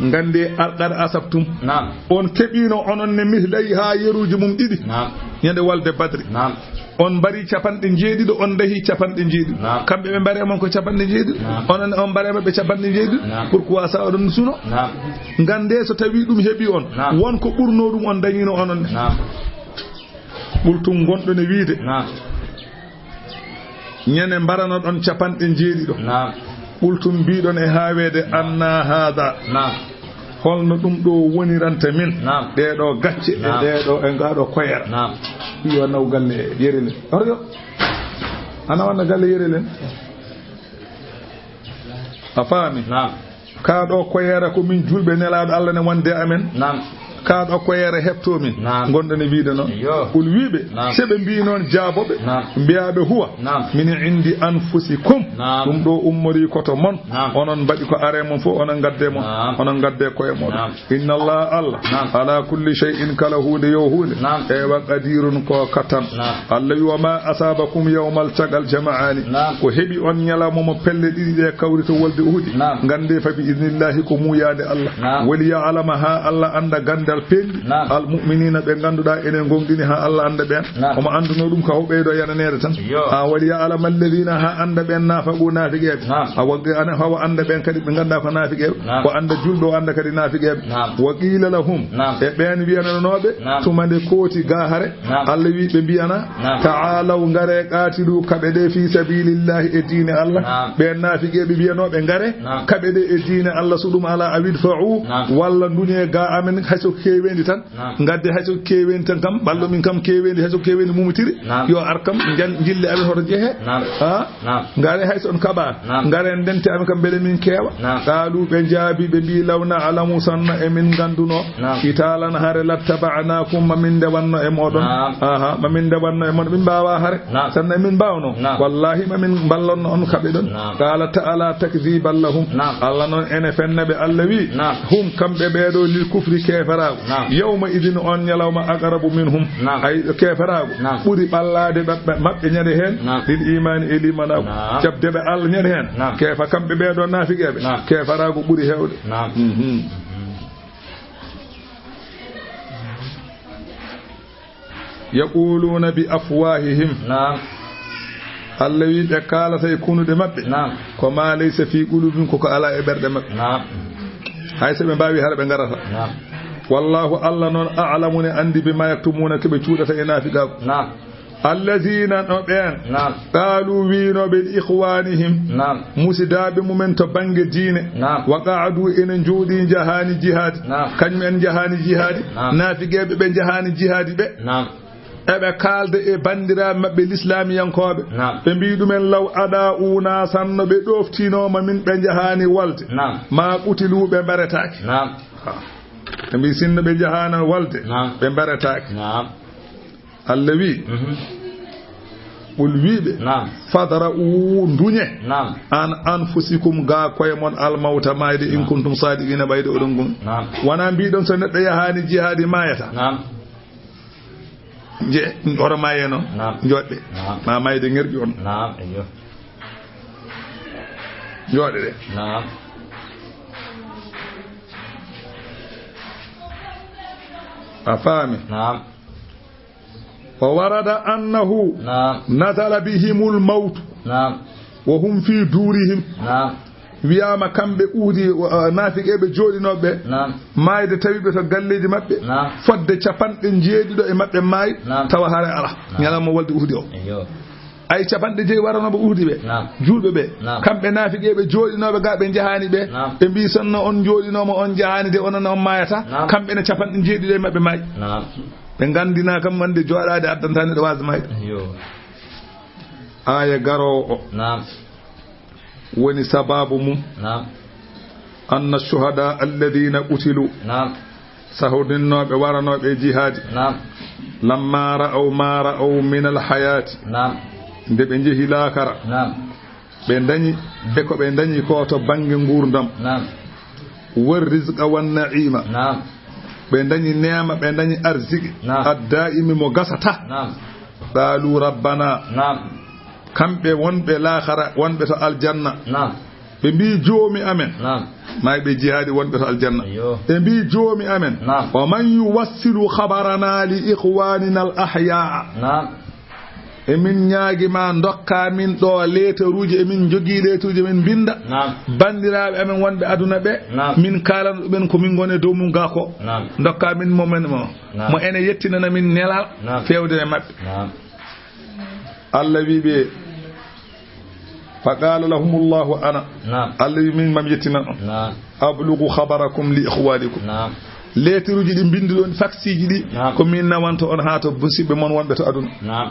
Ngannde ar-, qad asabtum. Naam. On keɓiino onon ne mislay haa yeruuji mum ɗiɗi. Naam. Ñande walde Badri. Naam. On mbari capanɗe jeeɗiɗo, on dahi capanɗe jeeɗiɗo. Naam. Kamɓe ɓe mbare mon ko capanɗe jeeɗiɗo. Naam. Onon on mbare maɓɓe capanɗe jeeɗiɗo. Naam. Pourquoi ça oɗon suno? Naam. Ngannde so tawi ɗum heɓi on. Naam. Won ko ɓurno ɗum on dañino onon ne. Naam. Ɓultum gonɗo ne wiide. Naam. Ñande mbaranoɗon capanɗe jeeɗiɗo. Naam. Ɓultum mbiɗon e haaweede anna haada. Naam. Holno ɗum ɗo woniranta min? Naam. Ɗee ɗo gacce e, naam, ɗee ɗo e ngaa ɗo koyera. Naam. Iyo naw galle yere len. Oryo. Ana wanna galle yere len. A faami? Naam. Kaa ɗo koyeera ko min julɓe nelaaɗo Allah ne wonde amen. Naam. Kaa ɗo koyeera heɓtoo min. Naam. Gonɗo ne wiide noon. Iyo. Ɓul wiiɓe. Naam. Se ɓe mbii noon jaaboɓe. Naam. Mbiyaaɓe huwa. Naam. Min indi anfusikum. Naam. Ɗum ɗo ummori ko to mon. Naam. Onon mbaɗi ko are mon fof, onon ngadde mon. Naam. Onon ngadde koye mon. Naam. Inna Allah Allah. Naam. Ala kulli shay'in kala huunde yo huunde. Naam. Ewa qadirun ko kattan. Naam. Allah wi wa ma asabakum yawmal taqal jama'ani. Naam. Ko heɓi on ñalawma mo pelle ɗiɗi ɗe kawri to wolde Uhudi. Naam. Ngannde fa bi idnillahi ko muuyaade Allah. Naam. Wali ya'lama haa Allah annda ganndal peenɗi. Naam. Al mu'minina ɓe ngannduɗaa enen ngonɗini haa Allah annda ɓeen. Naam. Omo annduno ɗum ka o ɓeydo yananeede tan. Yo. Haa wali ya'lama alladhina haa annda ɓeen naafaqu naafiqeeɓe. Naam. A wagge ana hawa annda ɓeen kadi ɓe nganndaa ko naafiqeeɓe. Naam. O annda julɓe o annda kadi naafiqeeɓe. Naam. Wa qila lahum. Naam. E ɓeen wiyananooɓe. Naam. Tuma nde kooti gaa hare. Naam. Allah wi ɓe mbiyana, naam, ta'aalaw, ngare, qaatilu, kaɓe ɗe fi sabilillahi e diine Allah. Naam. Ɓe naafiqeeɓe mbiyanooɓe ngare, naam, kaɓe ɗe e diine Allah, so ɗum alaa, aw idfa'u, naam, walla nduñe ga amen, hay so keeweendi tan. Naam. Ngadde hay so keeweendi tan kam, ballo min kam keeweendi, hay so keeweendi mumitiri, naam, yo ar kam, njan-, njille amen hoto jehe. Naam. Ha? Naam. Ngare hay so on kaɓaani. Naam. Ngare ndente amen kam mbele min keewa. Naam. Qaalu ɓe njaabi ɓe mbi law na'lamu sanna emin ngannduno. Naam. Qitaalan hare lattaba'naakum ma min ndewanno e mooɗon. Naam. Aha, ma min ndewanno e mooɗon. Min mbaawa hare. Naam. Sanna emin mbaawno. Naam. Wallahi ma min mballonno on kaɓe ɗon. Naam. Qaala ta'ala takdhiban lahum. Naam. Allah noon ene fenna ɓe Allah wi. Naam. Hum kamɓe ɓeeɗo lil kufri keeferaagu. Naam. Yawma idin on ñalawma aqrabu minhum. Naam. Ay keeferaagu. Naam. Ɓuri ɓallaade maɓɓe, maɓɓe ñande heen. Naam. Lil imaani e limanaagu. Naam. Jaɓde ɓe Allah ñande heen. Naam. Keefa kamɓe ɓeeɗo naafiqeeɓe. Naam. Keeferaagu ɓuri heewde. Naam. Mhm. Yaquluuna bi afwaahihim. Naam. Allah wi ɓe kaalata e kunuɗe maɓɓe. Naam. Ko ma laysa fi qulubihim, ko ko alaa e ɓerɗe maɓɓe. Naam. Hay so ɓe mbaawi, hara ɓe ngarata. Naam. Wallahu, Allah noon, a'lamu, ne anndi, bima yaktumuuna, ko ɓe cuuɗata e naafiqaaku. Naam. Alladina, no ɓeen. Naam. Qaalu, wiinooɓe, li ikhwanihim. Naam. Musidaaɓe mumen to bannge diine. Naam. Wa qaadu, ene njooɗi, njahaani jihaadi. Naam. Kañum en njahaani jihaadi. Naam. Naafiqeeɓe ɓe njahaani jihaadi ɓe. Naam. Eɓe kaalda e banndiraaɓe maɓɓe lislaamiyankooɓe. Naam. Ɓe mbii ɗumen, law adaa'uuna, sinno ɓe ɗooftinooma min, ɓe njahaani walde. Naam. Ma qutilu, ɓe mbaretaake. Naam. Ɓe mbii, sinno ɓe njahaana walde, naam, ɓe mbaretaake. Naam. Allah wi, mhm, qul, wiiɓe, naam, fadra'u, nduñe, naam, an anfusikum, ga koye mon, almawta, maayde, in, naam, kuntum sadiqina, ɓayde oɗon gom. Naam. Wona mbiɗon so neɗɗo yahaani jihaadi maayata. Naam. Je, hoto maaye noon. Naam. Jooɗɗe. Naam. Ma maayde ŋerƴi on. Naam, eyyo. Jooɗe ɗe. Naam. A faami? Naam. Wa warada annahu, naam, nazala bihimul mawtu, naam, wa hum fi durihim. Naam. Wiyaama kamɓe Uhudi, uh, naafiqeeɓe jooɗinooɓe, naam, maayde tawi ɓe to galleeji maɓɓe, naam, fodde capanɗe njeeɗiɗo e maɓɓe maayi, naam, tawa hare alaa. Naam. Ñalawma walde Uhudi o. Eyyo. Ay capanɗe jeyi waranooɓe Uhudi ɓe, naam, juulɓe ɓe, naam, kamɓe naafiqeeɓe jooɗinooɓe ga, ɓe njahaani ɓe, naam, ɓe mbii, sinno on njooɗinooma, on njahaani de, onon on maayata, naam, kamɓe ne capanɗe njeeɗiɗo e maɓɓe maayi. Naam. Ɓe nganndinaa kam wonde jooɗaade addanta neɗɗo waasde maayde. Eyyo. Aaya garoowo o. Naam. Woni sababu mum. Naam. Anna shuhada alladhina qutilu. Naam. Sahodinnooɓe waranooɓe e jihaadi. Naam. Lamma ra'aw ma ra'aw min al hayati. Naam. Nde ɓe njehi laakara. Naam. Ɓe ndañi, e ko ɓe ndañi ko to bannge nguurndam. Naam. War rizqa wan na'ima. Naam. Ɓe ndañi neema, ɓe ndañi arziki. Naam. Ad-daa'imi, mo gasata. Naam. Qaalu rabbana. Naam. Kamɓe wonɓe laakara, wonɓe to aljanna. Naam. Ɓe mbii, joomi amen. Naam. Maayɓe jihaadi wonɓe to aljanna. Eyyo. Ɓe mbii, joomi amen. Naam. Wa man yuwassilu khabarana li ikhwanina al ahyaa. Naam. E min ñaagi ma, ndokka min ɗo leetaruuji, e min njogii leetaruuji, min mbinnda. Naam. Banndiraaɓe amen wonɓe aduna ɓe, naam, min kaalana ɗumen ko min ngoni e dow mum ga ko. Naam. Ndokka min mo men mo. Naam. Mo ene yettinana min nelal, naam, feewde e maɓɓe. Naam. Allah wi ɓe, fa qala lahumullahu ana. Naam. Allah wi min mam yettinan on. Naam. Ablugu khabarakum li ikhwanikum. Naam. Leetaruuji ɗi mbinnduɗon, faksiiji ɗi, naam, ko min nawanto on haa to musiɓɓe mon wonɓe to aduna. Naam.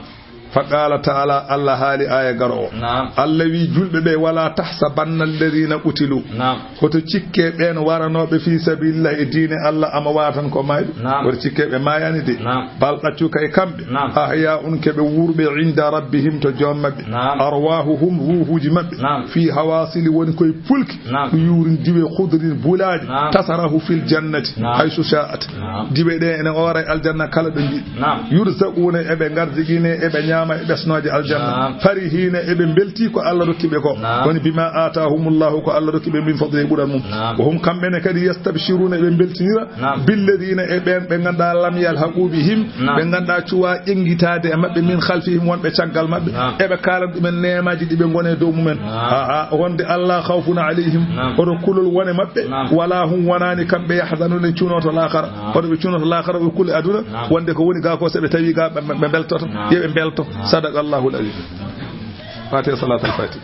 Fa qala ta'ala, Allah haali aaya garoowo. Naam. Allah wi julɓe ɓe, wala tahsabanna alladhina qutilu. Naam. Hoto cikke ɓeen waranooɓe fi sabilillah e diine Allah amwaatan ko maayɓe. Naam. Hoto cikke ɓe maayaani de. Naam. Bal ɗaccu kay kamɓe. Naam. Ahya'un keɓe wuurɓe inda rabbihim to joom maɓɓe. Naam. Arwahuhum ruuhuuji maɓɓe. Naam. Fi hawasili woni koye pulki. Naam. Ɗuyurin diwe khudrin bulaaji. Naam. Tasrahu fil jannati. Naam. Haysu sha'at. Naam. Diwe ɗe ene oora e aljanna kala ɗo njiɗi. Naam. Yurzaquna eɓe ngardiqine eɓe ñaama e ɓesnooje aljanna. Naam. Farihina eɓe mbelti ko Allah rokki ɓe ko. Naam. Woni bima atahumullahu ko Allah rokki ɓe min fadli e ɓural mum. Naam. Wa hum kamɓe ne kadi yastabshiruna eɓe mbeltinira. Naam. Billadina e ɓeen ɓe ngannduɗaa lam yalhaqu bihim. Naam. Ɓe ngannduɗaa cuwaa ƴeŋngitaade e maɓɓe min khalfihim wonɓe caggal maɓɓe. Naam. Eɓe kaalana ɗumen neemaaji ɗi ɓe ngoni e dow mumen. Naam. Haa, haa, wonde Allah khawfun alayhim. Naam. Hoto kulol wone maɓɓe. Naam. Wala hum wonaani kamɓe yahzanuna cunoto laakara. Naam. Hoto ɓe cunoto laakara ɓe kuli aduna. Naam. Wonde ko woni gaa ko so ɓe tawi gaa ɓe, ɓe mbeltoto. Naam. Yo ɓe mbelto. Naam. Sadaqallahul azim. Fatiha salatul fatiha.